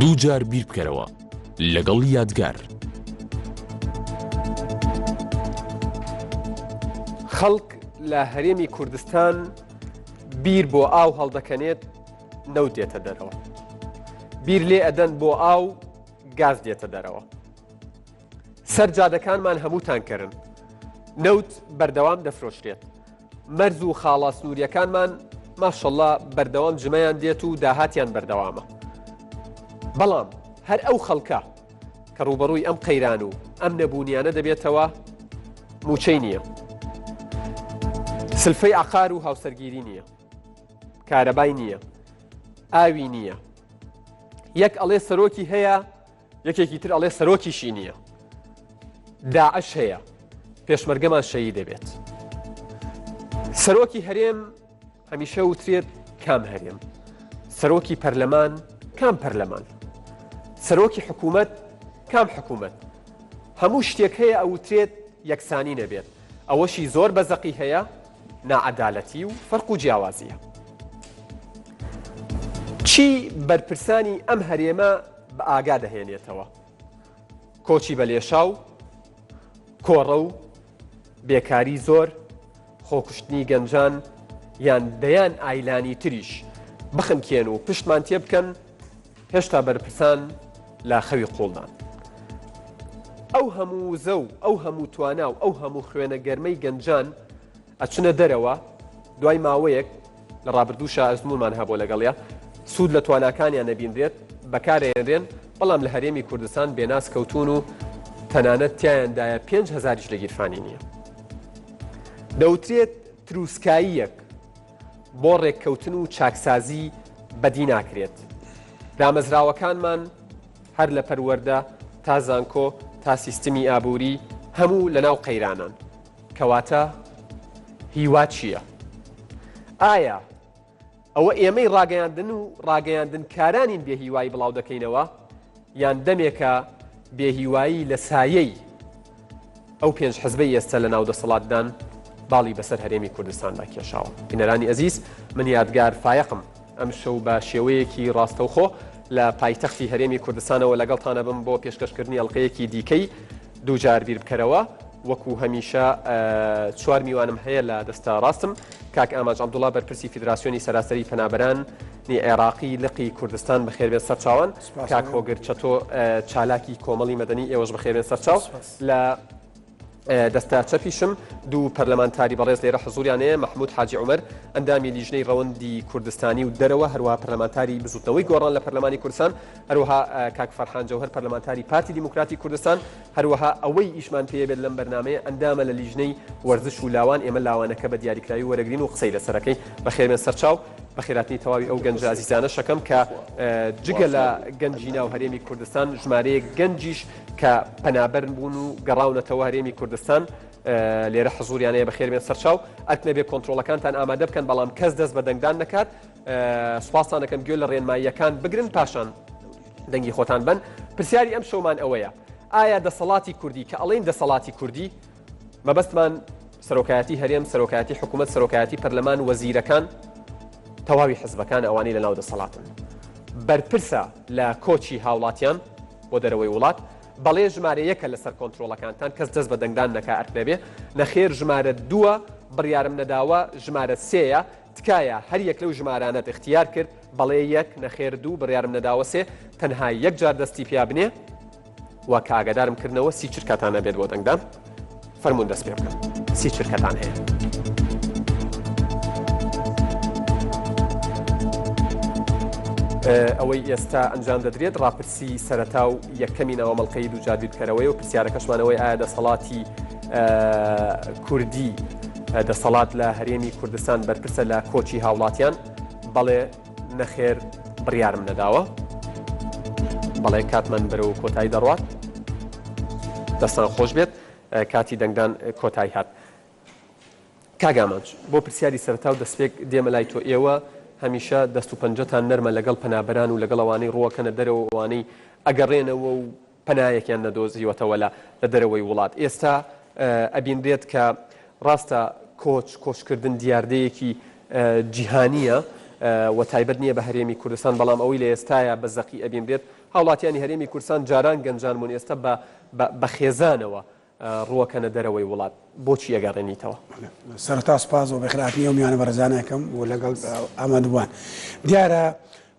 دووجار بیر بکەرەوە لەگەڵ یادگار. خەڵک لە هەرێمی کوردستان بیر بۆ ئاو هەڵدەکەنێت نەوت دێتە دەرەوە. بیر لێ ئەدەن بۆ ئاو گاز دێتە دەرەوە. سەر جادەکانمان هەمووتان کەرن. نەوت بەردەوام دەفرۆشرێت. مەرز و خاڵە سنووریەکانمان ماشەڵا بەردەوام جمەیان دێت و داهاتیان بەردەوامە. بەڵام هەر ئەو خەڵکە کە ڕووبەڕووی ئەم قەیران و ئەم نەبوونیانە دەبێتەوە مووچەی نییە. سلفەی عقار و هاوسەرگیری نییە. کارەبای نییە. ئاوی نییە. یەک ئەڵێ سەرۆکی هەیە یەکێکی تر ئەڵێ سەرۆکیشی نییە. داعش هەیە پێشمەرگەمان شەهید دەبێت. سەرۆکی هەرێم هەمیشە وترێت کام هەرێم؟ سەرۆکی پەرلەمان کام پەرلەمان؟ سەرۆکی حکوومەت کام حکوومەت؟ هەموو شتێک هەیە ئەوترێت یەکسانی نەبێت ئەوەشی زۆر بە زەقی هەیە ناعەدالەتی و فەرق و جیاوازیە. چی بەرپرسانی ئەم هەرێمە بە ئاگا دەهێنێتەوە؟ کۆچی بە لێشاو، کۆڕە و بێکاری زۆر، خۆکوشتنی گەنجان یان دەیان ئایلانی تریش بخنکێن و پشتمان تێبکەن، هێشتا بەرپرسان لە خەوی قوڵدان. ئەو هەموو وزە و ئەو هەموو توانا و ئەو هەموو خوێنە گەرمەی گەنجان ئەچنە دەرەوە، دوای ماوەیەک، لە ڕابردووشا ئەزموونمان هەبووە لەگەڵیا، سوود لە تواناکانیان نەبینرێت، بەکارئەیەنرێن، بەڵام لە هەرێمی کوردستان بێناز کەوتوون و تەنانەت تیایاندایە پێنج هەزاریش لە گیرفانی نییە. دەوترێت تروسکاییەک بۆ ڕێککەوتن و چاکسازی بەدی ناکرێت. دامەزراوەکانمان هەر لە پەروەردە تا زانکۆ تا سیستمی ئابووری هەموو لەناو قەیرانان. کەواتە هیوا چییە؟ ئایا ئەوە ئێمەی ڕاگەیاندن و ڕاگەیاندنکارانین بێهیوایی بڵاو دەکەینەوە یان دەمێکە بێهیوایی لە سایەی ئەو پێنج حزبەی ئێستا لە ناو دەسەڵاتدان باڵی بەسەر هەرێمی کوردستاندا کێشاوە؟ بینەرانی ئەزیز من یادگار فایەقم ئەمشەو بە شێوەیەکی ڕاستەوخۆ لە پایتەختی هەرێمی کوردستانەوە لەگەڵتانە بم بۆ پێشکەشکردنی ئەڵلقەیەکی دیکەی دووجار بیر بکەرەوە. وەکو هەمیشە چوار میوانم هەیە لە دەستە ڕاستم کاک ئامانج عەبدوڵا بەرپرسی فیدراسیۆنی سەراسەری پەنابەرانی عێراقی لقی کوردستان بەخێربێن سەرچاوان کاک هۆگر چەتۆ چالاکی کۆمەڵی مەدەنی ئێوەش بەخێربێن سەرچاو لە دەستە چەپیشم دوو پەرلەمانتاری بەڕێز لێرە حزوریان هەیە مەحمود حاجی عومەر ئەندامی لیژنەی ڕەوەندی کوردستانی و دەرەوە هەروەها پەرلەمانتاری بزوتنەوەی گۆڕان لە پەرلەمانی کوردستان هەروەها کاک فەرحان جەوهەر پەرلەمانتاری پارتی دیموکراتی کوردستان هەروەها ئەوەی ئیشمان پێیە بێت لەم بەرنامەیە ئەندامە لە لیژنەی وەرزش و لاوان، ئێمە لاوانەکە بە دیاریکراوی وەرەگرین و قسەی لەسەرەکەین. بەخێربێن سەرچاو، بەخێرهاتنی تەواوی ئەو گەنجە ئازیزانەش ئەکەم کە جگە لە گەنجی ناو هەرێمی کوردستان ژمارەیەک گەنجیش کە پەنابەر بوون و گەڕاونەتەوە هەرێمی کوردستان لێرە حزوریان هەیە. بەخێربێن سەرچاو، ئەرک نەبێ کۆنترۆڵەکانتان ئامادە بکەن، بەڵام کەس دەست بە دەنگدان نەکات. سوپاستان ئەکەم گوێ لە ڕێنماییەکان بگرن پاشان دەنگی خۆتان بەن. پرسیاری ئەم شەومان ئەوەیە ئایا دەسەڵاتی کوردی کە ئەڵێین دەسەڵاتی کوردی مەبەستمان سەرۆکایەتی هەرێم، سەرۆکایەتی حکوومەت، سەرۆکایەتی پەرلەمان، وەزیرەکان، تەواوی حزبەکان ئەوانەی لەناو دەسەڵاتن بەرپرسە لە کۆچی هاوڵاتیان بۆ دەرەوەی وڵات؟ بەڵێ ژمارە یەکە لەسەر کۆنترۆڵەکانتان کەس دەست بە دەنگدان نەکا ئەرک نەبێ، نەخێر ژمارە دووە بڕیارم نەداوە، ژمارە سێیە تکایە هەر یەک لەو ژمارانەت اختیار کرد، بەڵێ یەک، نەخێر دوو، بڕیارم نەداوە سێ، تەنها یەک جار دەستی پیا بنێ و کە ئاگادارم کردنەوە سی چرکەتان ئەبێت بۆ دەنگدان. فەرموون دەست پێ بکەن. سی چرکەتان هەیە. ئەوەی ئێستا ئەنجام دەدرێت ڕاپرسی سەرەتا و یەکەمی ناوەمەڵقەی دووجار بیرکەرەوەی و پرسیارەکەشمانەوەی ئایا دەسەڵاتی کوردی دەسەڵات لە هەرێمی کوردستان بەرپرسە لە کۆچی هاوڵاتیان؟ بەڵێ، نەخێر، بڕیارم نەداوە. بەڵێ کاتمان بەرەو کۆتایی دەڕوات. دەستان خۆش بێت کاتی دەنگدان کۆتایی هات. کاک ئامانج بۆ پرسیاری سەرەتا و دەستپێک دێمە لای تۆ ئێوە هەمیشە دەست و پەنجەتان نەرمە لەگەڵ پەنابەران و لەگەڵ ئەوانەی ڕووەکەنە دەرەوە و ئەوانەی ئەگەڕێنەوە و پەنایەکیان نەدۆزیوەتەوە لە لە دەرەوەی وڵات. ئێستا ئەبینرێت کە ڕاستە کۆچ، کۆچکردن دیاردەیەکی جیهانییە. و تایبەت نییە بە هەرێمی کوردستان، بەڵام ئەوەی لە ئێستایا بە زەقی ئەبینرێت، هاوڵاتیانی هەرێمی کوردستان جاران گەنجان بوون، ئێستا بە بە خێزانەوە ڕووەکەنە دەرەوەی وڵات، بۆچی ئەگەڕێنیتەوە؟ سەرەتا سوپاس بۆ بەخێرهاتنی ئەو میوانە بەڕێزانە ئەکەم و لەگەڵ ئامادەبووان. دیارە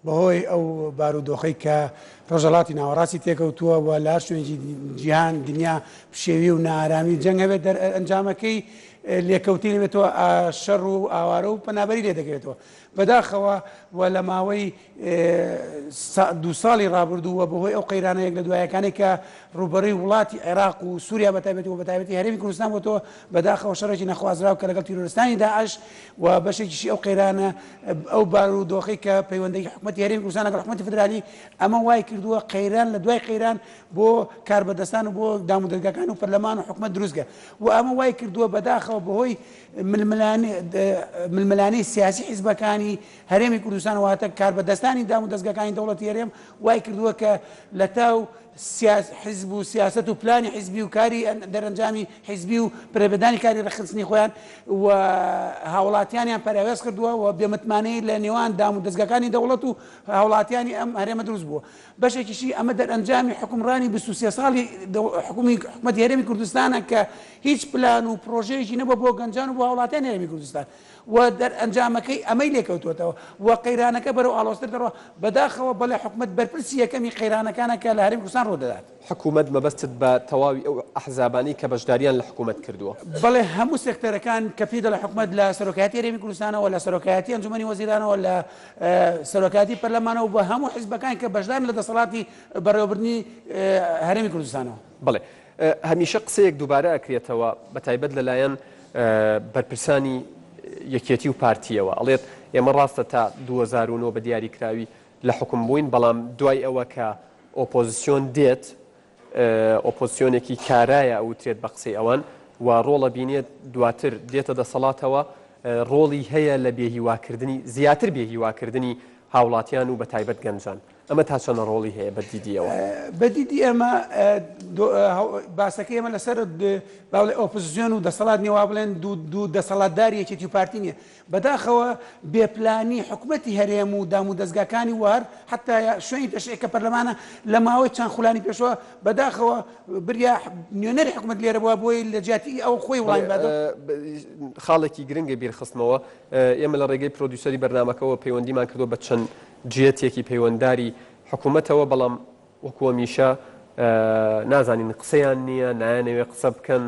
بەهۆی ئەو بارودۆخەی کە ڕۆژهەڵاتی ناوەڕاستی تێکەوتووە و لە هەر شوێنێکی جیهان دنیا پشێوی و نائارامی و جەنگ هەبێت دەرئەنجامەکەی لێکەوتەی لێبێتەوە شەڕ و ئاوارە و پەنابەری لێ دەکەوێتەوە. بەداخەوە و لە ماوەی دوو ساڵی ڕابردوو و بەهۆی ئەو قەیرانە یەک لە دوایەکانەی کە ڕووبەڕووی وڵاتی عێراق و سووریا بەتایبەتی و بەتایبەتی هەرێمی کوردستان بۆتەوە، بەداخەوە شەڕێکی نەخوازراو کە لەگەڵ تیرۆرستانی داعش و بەشێکیشی ئەو قەیرانە ئەو بارودۆخەی کە پەیوەندی حکومەتی هەرێمی کوردستان لەگەڵ حکومەتی فدرالی ئەمە وای کردووە قەیران لە دوای قەیران بۆ کاربەدەستان و بۆ دامودەزگاکان و پەرلەمان و حکومەت دروست کرد و ئەمە وای کردووە بەداخەوە بەهۆی ململانێی سیاسی حیزبەکانی هەرێمی کوردستان واتە کاربەدەستانی دام و دەزگاکانی دەوڵەتی هەرێم وای کردووە کە لەتاو حیزب و سیاسەت و پلانی حیزبی و کاری دەرەنجامی حیزبی و پرەپێدانی کاری ڕێکخستنی خۆیان و هاوڵاتیانیان پەراوێز کردووە و بێمتمانەی لە نێوان دام و دەزگاکانی دەوڵەت و هاوڵاتیانی ئەم هەرێمە دروست بووە. بەشێکیشی ئەمە دەرئەنجامی حوکمڕانی 23 ساڵی حکومی حکومەتی هەرێمی کوردستانە کە هیچ پلان و پرۆژەیەکی نەبووە بۆ گەنجان و بۆ هاوڵاتیانی هەرێمی کوردستان و دەرئەنجامەکەی ئەمەی لێکەوتووەتەوە و قەیرانەکە بەرەو ئاڵۆزتر دەڕوا. بەداخەوە بەڵێ حکومەت بەرپرسی یەکەمی قەیرانەکانە کە لە هەرێمی کوردستان ڕوودەدات. حکومەت مەبەستت بە تەواوی ئەو ئەحزابانەی کە بەشداریان لە حکومەت کردووە؟ بەڵێ هەموو سێکتەرەکان کە پێی دەڵێ حکومەت لە سەرۆکایەتی هەرێمی کوردستانەوە، لە سەرۆکایەتی ئەنجومەنی وەزیرانەوە، لە سەرۆکایەتی پەرلەمانەوە و هەموو حیزبەکان کە بەشدارن لە دەسەڵاتی بەڕێوەبردنی هەرێمی کوردستانەوە. بەڵێ هەمیشە قسەیەک دووبارە ئەکرێتەوە بەتایبەت لەلایەن بەرپرسانی یەکێتی و پارتیەوە ئەڵێت ئێمە ڕاستە تا 2009 بە دیاریکراوی لە حوکم بووین بەڵام دوای ئەوە کە ئۆپۆزسیۆن دێت ئۆپۆزسیۆنێکی کارایە ئەوترێت بە قسەی ئەوان و ڕۆڵە بینێت دواتر دێتە دەسەڵاتەوە ڕۆڵی هەیە لە بێهیواکردنی زیاتر بێهیواکردنی هاوڵاتیان و بەتایبەت گەنجان ئەمە تا چەنە ڕۆڵی هەیە بە دیدی ئێوە؟ بە دیدی ئێمە باسەکەی ئێمە لەسەر با بڵێ ئۆپۆزسیۆن و دەسەڵات نییە وا بڵێن دوو دەسەڵاتداری یەکێتی و پارتی نییە بەداخەوە بێ پلانی حکومەتی هەرێم و دامودەزگاکانی و هەر حەتا شوێنی تەشریع کە پەرلەمانە لە ماوەی چەند خولانی پێشوە بەداخەوە بریا نوێنەری حکومەت لێرە بووە بۆی لە جیاتی ئەو خۆی وڵامی بادەوە. خاڵێکی گرنگە بیرخستمەوە ئێمە لە ڕێگەی پرۆدیوسەری بەرنامەکەوە پەیوەندیمان کردووە بە چەند جێتێکی پەیوەنداری حکومەتەوە بەڵام وەکو هەمیشە نازانین قسەیان نییە نایانەوێ قسە بکەن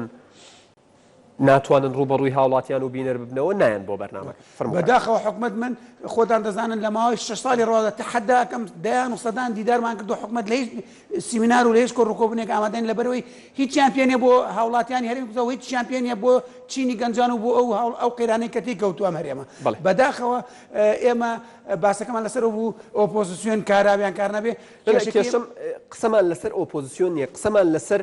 ناتوانن ڕووبەڕووی هاوڵاتیان و بینەر ببنەوە نایەن بۆ بەرنامەکە. فەرموو کاک. بەداخەوە حکومەت من خۆتان دەزانن لە ماوەی شەش ساڵی ڕادا تەحەدا ئەکەم دەیان و سەدان دیدارمان کردو حکومەت لە هیچ سیمینار و لە هیچ کۆڕوکۆبونێک ئامادە نین لەبەرئەوەی هیچیان پێ نیە بۆ هاوڵاتیانی هەرێمی کوردستان و هیچیان پێ نیە بۆ چینی گەنجان و بۆ ئەو ئەو قەیرانەی کە تێی کەوتووە ئەم هەرێمە بەڵێ. بەداخەوە ئێمە باسەکەمان لەسەر ئەو بوو ئۆپۆزسیۆن کارا بێ یان کار نەبێ نا نا کێشەکەی کێشەم قسەمان لەسەر ئۆپۆزسیۆن نیە قسەمان لەسەر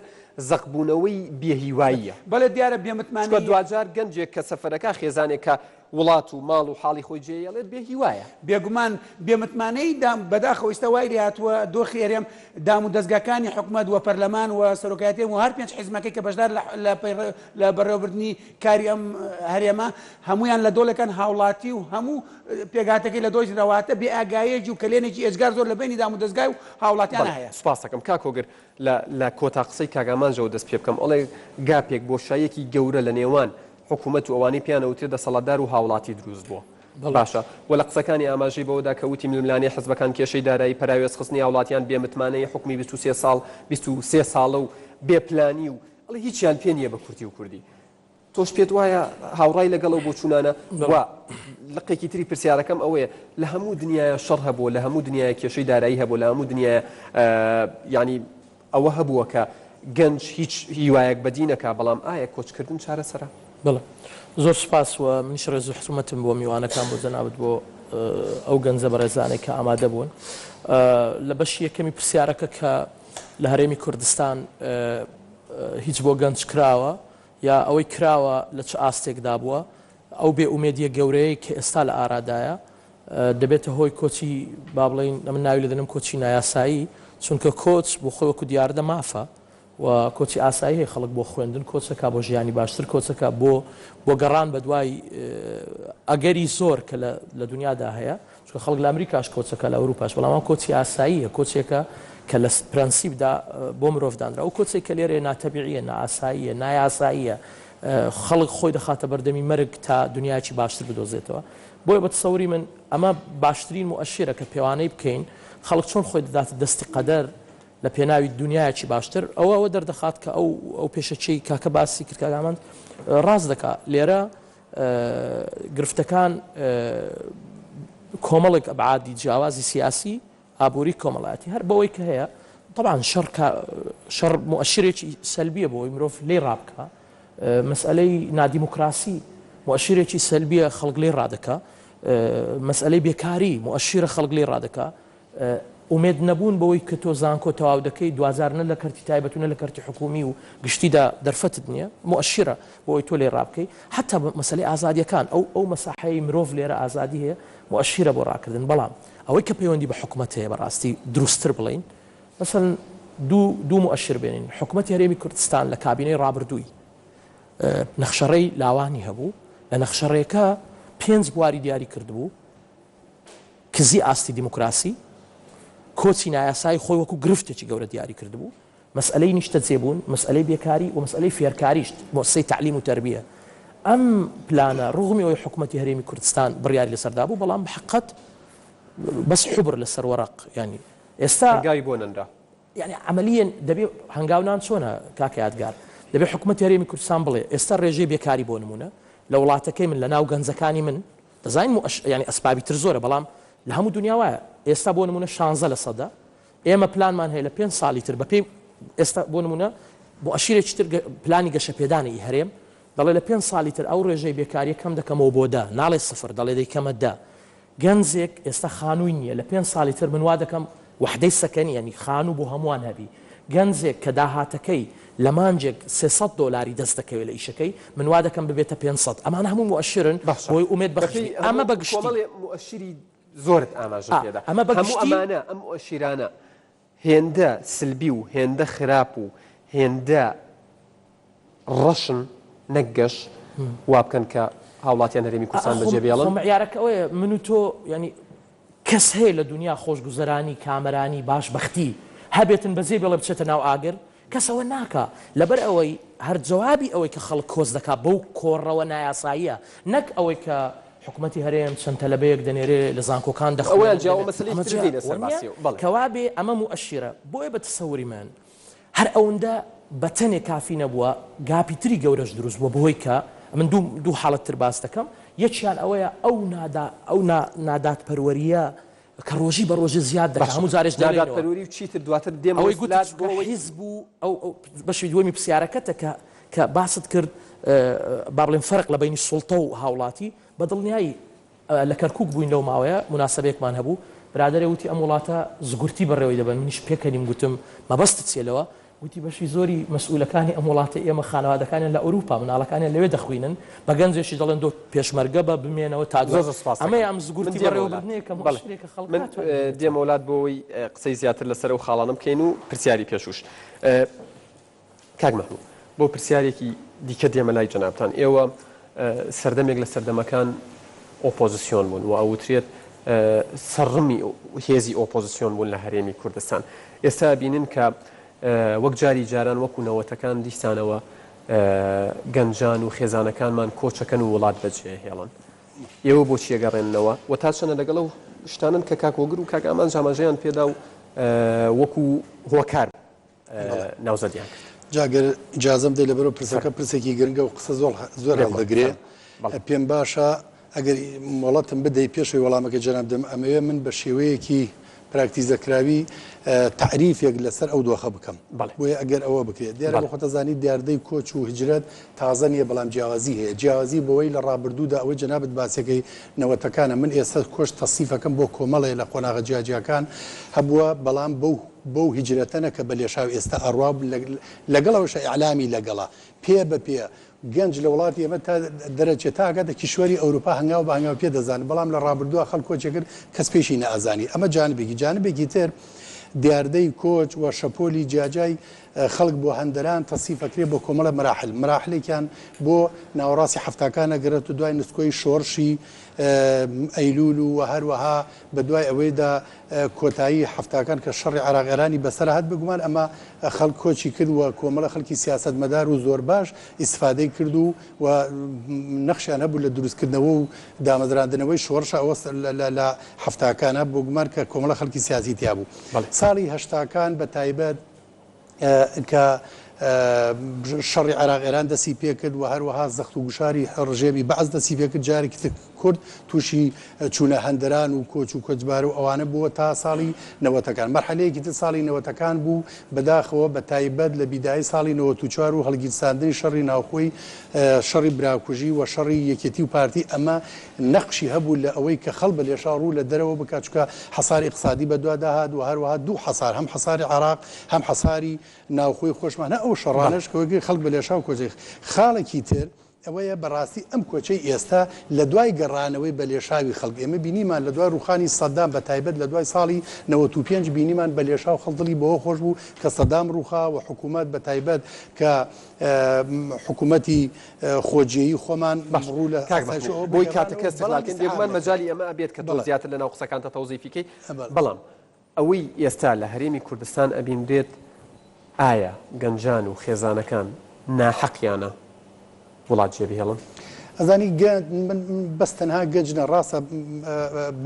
زەقبوونەوەی بێهیواییە. بەڵێ دیارە چونکە بێمتمانەیی. دواجار گەنجێک کە سەفەرەکا خێزانێک کە وڵات و ماڵ و حاڵی خۆی جێیەڵێت بێ هیوایە. بێگومان بێمتمانەیی دام بەداخەوە ئیستا وای لێهاتووە دۆخی هەرێم دام و دەزگاکانی حکومەت و پەرلەمان و سەرۆکایەتی هەرێم و هەر پێنج حیزمەکەی کە بەشدار لە لە پەیڕە لە بەڕێوەبردنی کاری ئەم هەرێمە هەموویان لە دۆڵێکان هاوڵاتی و هەموو پێکهاتەکەی لە دۆش رەواتە بێ ئاگاییەکی و کەلێنێکی ئێجگار زۆر لە بەینی دام و دەزگای و هاوڵاتیانە بەڵێ هەیە. سوپاستەکەم کاک هۆگر لە لە کۆتا قسەی کاک ئامانجەوە دەست پێ بکەم ئەڵێ گاپێک بۆشاییەکی گەورە لە نێوان حکومەت و ئەوانەی پێیان ئەوترێت دەسەڵاتدار و هاوڵاتی دروست بووە باشە وە لە قسەکانی ئاماژەی بەوەدا کە وتی ململانێی حزبەکان کێشەی دارایی پەراوێز خستنی هاوڵاتیان بێ متمانەیی حکومی 23 ساڵ 23 ساڵە و بێ پلانی و ئەڵێ هیچیان پێ نییە بە کورتی و کوردی تۆش پێت وایە هاوڕای لەگەڵ ئەو بۆچوونانە؟ و لقێکی تری پرسیارەکەم ئەوەیە لە هەموو دنیاە شەڕ هەبووە لە هەموو دنیاە کێشەی دارایی هەبوو لە هەموو دنیاە یعنی ئەوە هەبووە کە گەنج هیچ هیوایەک بەدی نەکا بەڵام ئایا کۆچکردن چارەسەرە؟ بەڵێ زۆر سوپاس و منیش ڕێز و حورمەتم بۆ میوانەکان بۆ جەنابت بۆ ئەو گەنجە بەڕێزانەی کە ئامادە بوون لە بەشی یەکەمی پرسیارەکە کە لە هەرێمی کوردستان هیچ بۆ گەنج کراوە یا ئەوەی کراوە لە چ ئاستێکدا بووە؟ ئەو بێ ئومێدییە گەورەیەی کە ئێستا لە ئارادایە دەبێتە هۆی کۆچی با بڵێین من ناوی لێدەنێم کۆچی نایاسایی، چونکە کۆچ بۆ خۆی وەکو دیاردە مافە و کۆچی ئاسایی هەیە خەڵک بۆ خوێندن کۆچ دەکات، بۆ ژیانی باشتر کۆچ دەکات، بۆ بۆ گەڕان بەدوای ئەگەری زۆر کە لە لە دونیادا هەیە. چونکە خەڵک لە ئەمریکاش کۆچەکا لە ئەوروپاش، بەڵام ئەم کۆچی ئاساییە، کۆچێکە کە لە پرەنسیپدا بۆ مرۆڤ دانرا. ئەو کۆچەی کە لێرەیە ناتەبیعییە، نائاساییە، نایاساییە، خەڵک خۆی دەخاتە بەردەمی مەرگ تا دنیایەکی باشتر بدۆزێتەوە. بۆیە بە تەسەوری من ئەمە باشترین موئەشیرە کە پێوانەی بکەین خەڵک چۆن خۆی دەداتە دەستی قەدەر لە پێناوی دنیایەکی باشتر، ئەوە ئەوە دەردەخات کە ئەو ئەو پێشەکیەی کاکە باسی کرد کاک ئامانج ڕاست دەکا. لێرە گرفتەکان کۆمەڵێک ئەبعادی جیاوازی سیاسی، ئابووری، کۆمەڵایەتی هەر بەوەی کە هەیە، تەبعەن شەڕ شەڕ موئەشیرێکی سەلبیە بۆ ئەوەی مرۆڤ لێی ڕابکا، مەسئەلەی نادیموکراسی موئەشیرێکی سەلبیە خەڵک لێی ڕادەکا، مەسئەلەی بێکاری موئەشیرە خەڵک لێی ڕادەکا، ئومێد نەبوون بەوەی کە تۆ زانکۆ تەواو دەکەی دواجار نە لە کەرتی تایبەت و نە لە کەرتی حکوومی و گشتیدا دەرفەتت نییە موئەشیرە بۆ ئەوەی تۆ لێی ڕابکەی حەتا مەسەلەی ئازادییەکان ئەو ئەو مەساحەی مرۆڤ لێرە ئازادی هەیە موئەشیرە بۆ ڕاکردن بەڵام ئەوەی کە پەیوەندی بە حکومەت هەیە بەڕاستی دروستتر بڵێین مەسەلەن دوو دوو موئەشیر بێنین حکومەتی هەرێمی کوردستان لە کابینەی ڕابردووی نەخشەڕێی لاوانی هەبوو لە نەخشەڕێکە پێنج بواری دیاری کردبوو کزی ئاستی دیموکراسی، کۆچی نایاسایی خۆی وەکو گرفتێکی گەورە دیاری کردبوو، مەسئەلەی نیشتەجێبوون، مەسئەلەی بێکاری و مەسئەلەی فێرکاریش، موئەسسەی تەعلیم و تەربیە. ئەم پلانە ڕوغمی ئەوەی حکومەتی هەرێمی کوردستان بڕیاری لەسەر دابوو، بەڵام بە حەققەت بەس حوبر لەسەر وەرەق، یانی ئێستا. هەنگاوی بۆ نەنرا. یانی عەمەلیەن دەبێ هەنگاونان چۆنە کاکە یادگار؟ دەبێ حکومەتی هەرێمی کوردستان بڵێ ئێستا ڕێژەی بێکاری بۆ نموونە لە وڵاتەکەی من لە ناو گەنجەکانی من دەزانین موئەش یانی ئەسبابی تر زۆرە بەڵام لە هەموو دونیا وایە ئێستا بۆ نموونە شانزە لە سەدە ئێمە پلانمان هەیە لە پێنج ساڵی تر بەپێی ئێستا بۆ نموونە موئەشیرێکی تر پلانی گەشەپێدانی ئی هەرێم دەڵێ لە پێنج ساڵی تر ئەو ڕێژەی بێکاریە کەم دەکەمەوە بۆ دە ناڵێ سفر دەڵێ دەیکەمە دە گەنجێک ئێستا خانووی نییە لە پێنج ساڵی تر من وا دەکەم وەحدەی سەکەنی یانی خانوو بۆ هەمووان هەبی گەنجێک کە داهاتەکەی لە مانگێک 300 دۆلاری دەست دەکەوێت لە ئیشەکەی من وا دەکەم ببێتە 500 ئەمانە هەموو موئەشرن باشە بۆی ئومێد بەخش بەپێی بی ئەمە هەموو بە گشتی کۆمەڵێ موئەشیری زۆرت ئاماژە ئا پێدا ئەمە بە هەموو گشتی ئەمانە ئەم موئەشیرانە هێندە سلبی و هێندە خراپ و هێندە ڕەشن نەک گەش وا بکەن کە هاوڵاتیان هەرێمی کوردستان بەجێ بێڵن. خۆ معیارەکە ئەوەیە من و تۆ یانی کەس هەیە لە دونیا خۆشگوزەرانی کامەرانی باش بەختی هەبێتن بەجێ بێڵێ بچێتە ناو ئاگر کەس ئەوە ناکا لەبەر ئەوەی هەر جوابی ئەوەی کە خەڵک کۆچ دەکا بەو کۆڕەوە نایاساییە نەک ئەوەی کە حکومەتی هەرێم چەند تەلەبەیەک دەنێرێ لە زانکۆکان ئەوەیان دەخوێنن جیا ئەوە دەبێت مەسەلەیەکی ئەمە تر جیا دێینە سەر وەنیە باسیەوە بەڵێ. کەوابێ ئەمە موئەشیرە بۆیە بە تەسەوری من هەر ئەوندە بە تەنێ کافی نەبووە، گاپی تری گەورەش دروست بووە بەهۆی کە من دوو دوو حاڵەت تر باس دەکەم، یەکیان ئەوەیە ئەو نادا ئەو نا نادادپەروەرییە کە ڕۆژی بە ڕۆژێ زیاد دەکا باشە هەموو جارێش دەڵێینەوە. نادادپەروەری و چیتر دواتر دێمەوە ئەوەی گوتت لات بۆ چونکە ئەوەی. حیزب و ئەو ئەو بەشی دووەمی پرسیارەکەتە کە کە باست کرد با بڵێم فەرق لە بەینی سوڵتە و هاوڵاتی، بە دڵنیایی لە کەرکوک بووین لەو ماوەیە موناسەبەیەکمان هەبوو برادەرێ وتی ئەم وڵاتە زگورتی بەڕێوەی دەبەن منیش پێکەنیم گوتم مەبەستت چیە لەوە گوتی بەشی زۆری مەسئولەکانی ئەم وڵاتەی ئێمە خانەوادەکانیان لە ئەوروپا مناڵەکانیان لەوێ دەخوینن بە گەنجێکیش دەڵێن دۆ پێشمەرگە بە بمێنەوە تا زۆر دوای زۆر سپاس ئەمەیە دەکەم ئەم من زگورتی دێمەوە لات بەڕێوەبردنەیە کە بەڵێ مؤشرێکە خەڵک من ناتوانێت بمێنێتەوە. دێمەوە لات بۆ ئەوەی قسەی زیاتر لەسەر ئەو خاڵانە بکەین و پرسیاری پێشووش کاک مەحموو بۆ پرسیارێکی دیکە دێمە لای جەنابتان، ئێوە سەردەمێک لە سەردەمەکان ئۆپۆزسیۆن بوون و ئەوترێت سەرڕمی هێزی ئۆپۆزسیۆن بوون لە هەرێمی کوردستان. ئێستا ئەبینن کە وەک جاری جاران وەکو نەوەتەکان دیسانەوە گەنجان و خێزانەکانمان کۆچەکەن و وڵات بەجێهێڵن. ئێوە بۆچی ئەگەڕێننەوە و تا چەنە لەگەڵ ئەو شتانەن کە کاک هۆگر و کاک ئامانج ئاماژەیان پێدا و وەکو هۆکار ناوزەدیان کرد. جا گەر ئیجازەم بدەی لەبەرئەوە پرسەکە پرسێکی گرنگە و قسە زۆر زۆر هەڵدەگرێ پێم باشە ئەگەر مۆڵەتم بدەی پێشەوەی وەڵامەکەی جەناب دەم ئەمەوێ من بە شێوەیەکی پراکتیزەکراوی تەعریفێک لەسەر ئەو دۆخە بکەم بۆیە ئەگەر ئەوە بکرێت دیارە بۆ خۆتەزانی دیاردەی کۆچ و هجرەت تازە نییە بەڵام جیاوازی هەیە جیاوازی بەوەی لە ڕابردوودا ئەوەی جەنابت باسەکەی نەوەتەکانە من ئێستا کۆچ تەسیفەکەم بۆ کۆمەڵێ لە قۆناغە جیاجیاکان هەبووە بەڵام بەو بەو هیجرەتە نە کە بە لێشاو ئێستا ئەڕوا و لەگەڵ ئەوەشا ئیعلامی لەگەڵە پێ بە پێ گەنج لە وڵاتی ئێمە تا دەرەچێ تا ئەگاتە کیشوەری ئەوروپا هەنگاو بە هەنگاو پێ دەزانن بەڵام لە ڕابردووە خەڵک کۆچێ کرد کەس پێشی نەئەزانی ئەمە جانبێکی جانبێکی تر دیاردەی کۆچ و شەپۆلی جیاجیای خەڵک بۆ هەندەران تەسنیف ئەکرێ بۆ کۆمەڵە مەراحل، مەراحلێکیان بۆ ناوەڕاستی حەفتاکان ئەگەڕێت و دوای نسکۆی شۆڕشی ئەیلوول و هەروەها بە دوای ئەوەیدا کۆتایی حەفتاکان کە شەڕی عێراق ئێرانی بەسەر هات بێگومان ئەمە خەڵک کۆچی کرد و کۆمەڵە خەڵکی سیاسەتمەدار و زۆر باش ئیستفادەی کرد و و نەخشیان هەبوو لە دروستکردنەوە و دامەزراندنەوەی شۆڕشە ئەوە لە حەفتاکانە بۆگومان کە کۆمەڵە خەڵکی سیاسی تیا بوو ساڵی هەشتاکان بە تایبەت کە شەڕی عێراق ئێران دەستی پێکرد و هەروەها زەخت و گوشاری ڕژێمی بەعس دەستی پێکرد جارێکی تر کورد تووشی چوونە هەندەران و کۆچ و کۆچبار و ئەوانە بووە تا ساڵی نەوەتەکان. مەرحەلەیەکی تر ساڵی نەوەتەکان بوو، بەداخەوە بە تایبەت لە بیدایەی ساڵی 94 و هەڵگیرساندنی شەڕی ناوخۆی شەڕی براکوژی و شەڕی یەکێتی و پارتی ئەمە نەقشی هەبوو لە ئەوەی کە خەڵ بە لێشاو ڕوو لە دەرەوە بکات چونکە حەساری ئیقتسادی بەدوادا هات و هەروەها دوو حەسار هەم حەساری عێراق هەم حەساری ناوخۆی خۆشمان هە ئەو شەڕانەش کە وەکی خەڵک بە لێشاو کۆچ خاڵێکی تر ئەوەیە بەڕاستی ئەم کۆچەی ئێستا لە دوای گەڕانەوەی بە لێشاوی خەڵک ئێمە بینیمان لە دوای ڕووخانی سەدام بە تایبەت لە دوای ساڵی 95 بینیمان بە لێشاو خەڵک دڵی بەوە خۆش بوو کە سەدام ڕووخا و حکوومەت بە تایبەت کە حکوومەتی خۆجێیی خۆمان باش ڕوو لە کاک ئاسایش مەحموود ئەوە بۆی بگەڕانەوە کاتەکە بەڵام استغلال کەین بێگومان ئیستیعاب نەکرا مەجالی ئەمە ئەبێت کە تۆ بەڵێ زیاتر لەناو قسەکانتا تەوزیفی کەی بەڵێ. بەڵام ئەوەی ئێستا لە هەرێمی کوردستان ئەبینرێت ئایا گەنجان و خێزانەکان ناحەقیانە وڵات جێبهێڵن؟ ئەزانی گەنج من بەس تەنها گەنج نا ڕاستە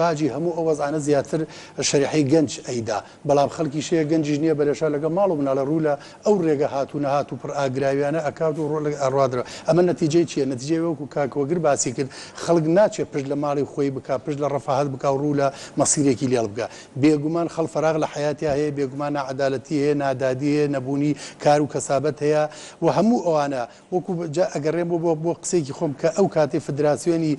باجی هەموو ئەو وەزعانە زیاتر شەریحەی گەنج ئەیدا بەڵام خەڵکیش هەیە گەنجیش نییە بەلێشا لەگەڵ ماڵ و مناڵە ڕوو لە ئەو ڕێگە هات و نەهات و پڕ ئاگراویانە ئەکات و ڕۆ ئەڕوادرا ئەمە نەتیجەی چییە نەتیجەی وەکو کاک هۆگر باسی کرد خەڵک ناچێت پشت لە ماڵی خۆی بکا پشت لە ڕەفاهەت بکا و ڕوو لە مەسیرێکی لێڵ بکا بێگومان خەڵ فەراغ لە حەیاتیا هەیە بێگومان ناعەدالەتی هەیە نادادی هەیە نەبوونی کار و کەسابەت هەیە و هەموو ئەوانە وەکو جا ئەگەڕێمەوە بۆ بۆ قسەیەکی خۆم کە ئەو کاتەی فدراسیۆنی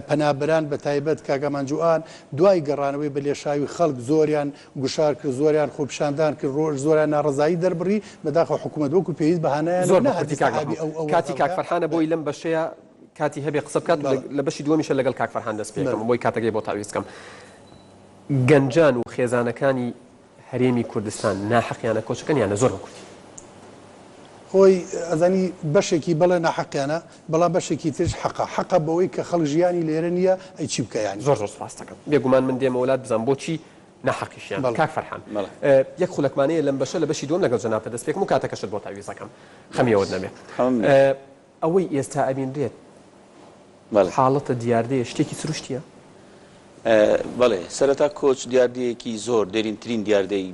پەنابەران بە تایبەت کاک ئامان جوان دوای گەڕانەوەی بە لێشاوی خەڵک زۆریان گوشار کرد زۆریان خۆپیشاندان کرد ڕۆژ زۆریان ناڕەزایی دەربڕی بەداخەوە حکوومەت وەکو پێویست بە هانایانەوە زۆر بە نەهات کورتی کاک ئیستیعابی مەحموود ئەو ئەو کاتی کاک خەڵکە فەرحانە بۆی لەم بەشەیە کاتی هەبێ قسە بکات و بەڵێ لە بەشی دووەمیشە لەگەڵ کاک فەرحان دەست پێ بەڵێ ئەکەم بۆی کاتەکەی بۆ تەعویز کەم گەنجان و خێزانەکانی هەرێمی کوردستان ناحەقیانە کۆچەکەن یان نە زۆر بە کورتی. خۆی ئەزانی بەشێکی بەڵێ ناحەقیانە بەڵام بەشێکی تریش حەقە حەقە بەوەی کە خەڵک ژیانی لێرە نییە ئەی چی بکا یانی. زۆر زۆر سوپاست دەکەم بێگومان من دێمەوە لات بزانم بۆچی ناحەقیشیان بەڵێ. کاک فەرحان بەڵێ. یەک خولەکمانەیە لەم بەشە لە بەشی دووەم لەگەڵ جەنابتە دەست پێکم و کاتەکەشت بۆ تەعویز ئەکەم خەمی ئەوەت نەبێ خەمم نییە. ئەوەی ئێستا ئەبینرێت بەڵێ. حاڵەتە دیاردەیە شتێکی سروشتیە؟ بەڵێ، سەرەتا کۆچ دیاردەیەکی زۆر دێرینترین دیاردەی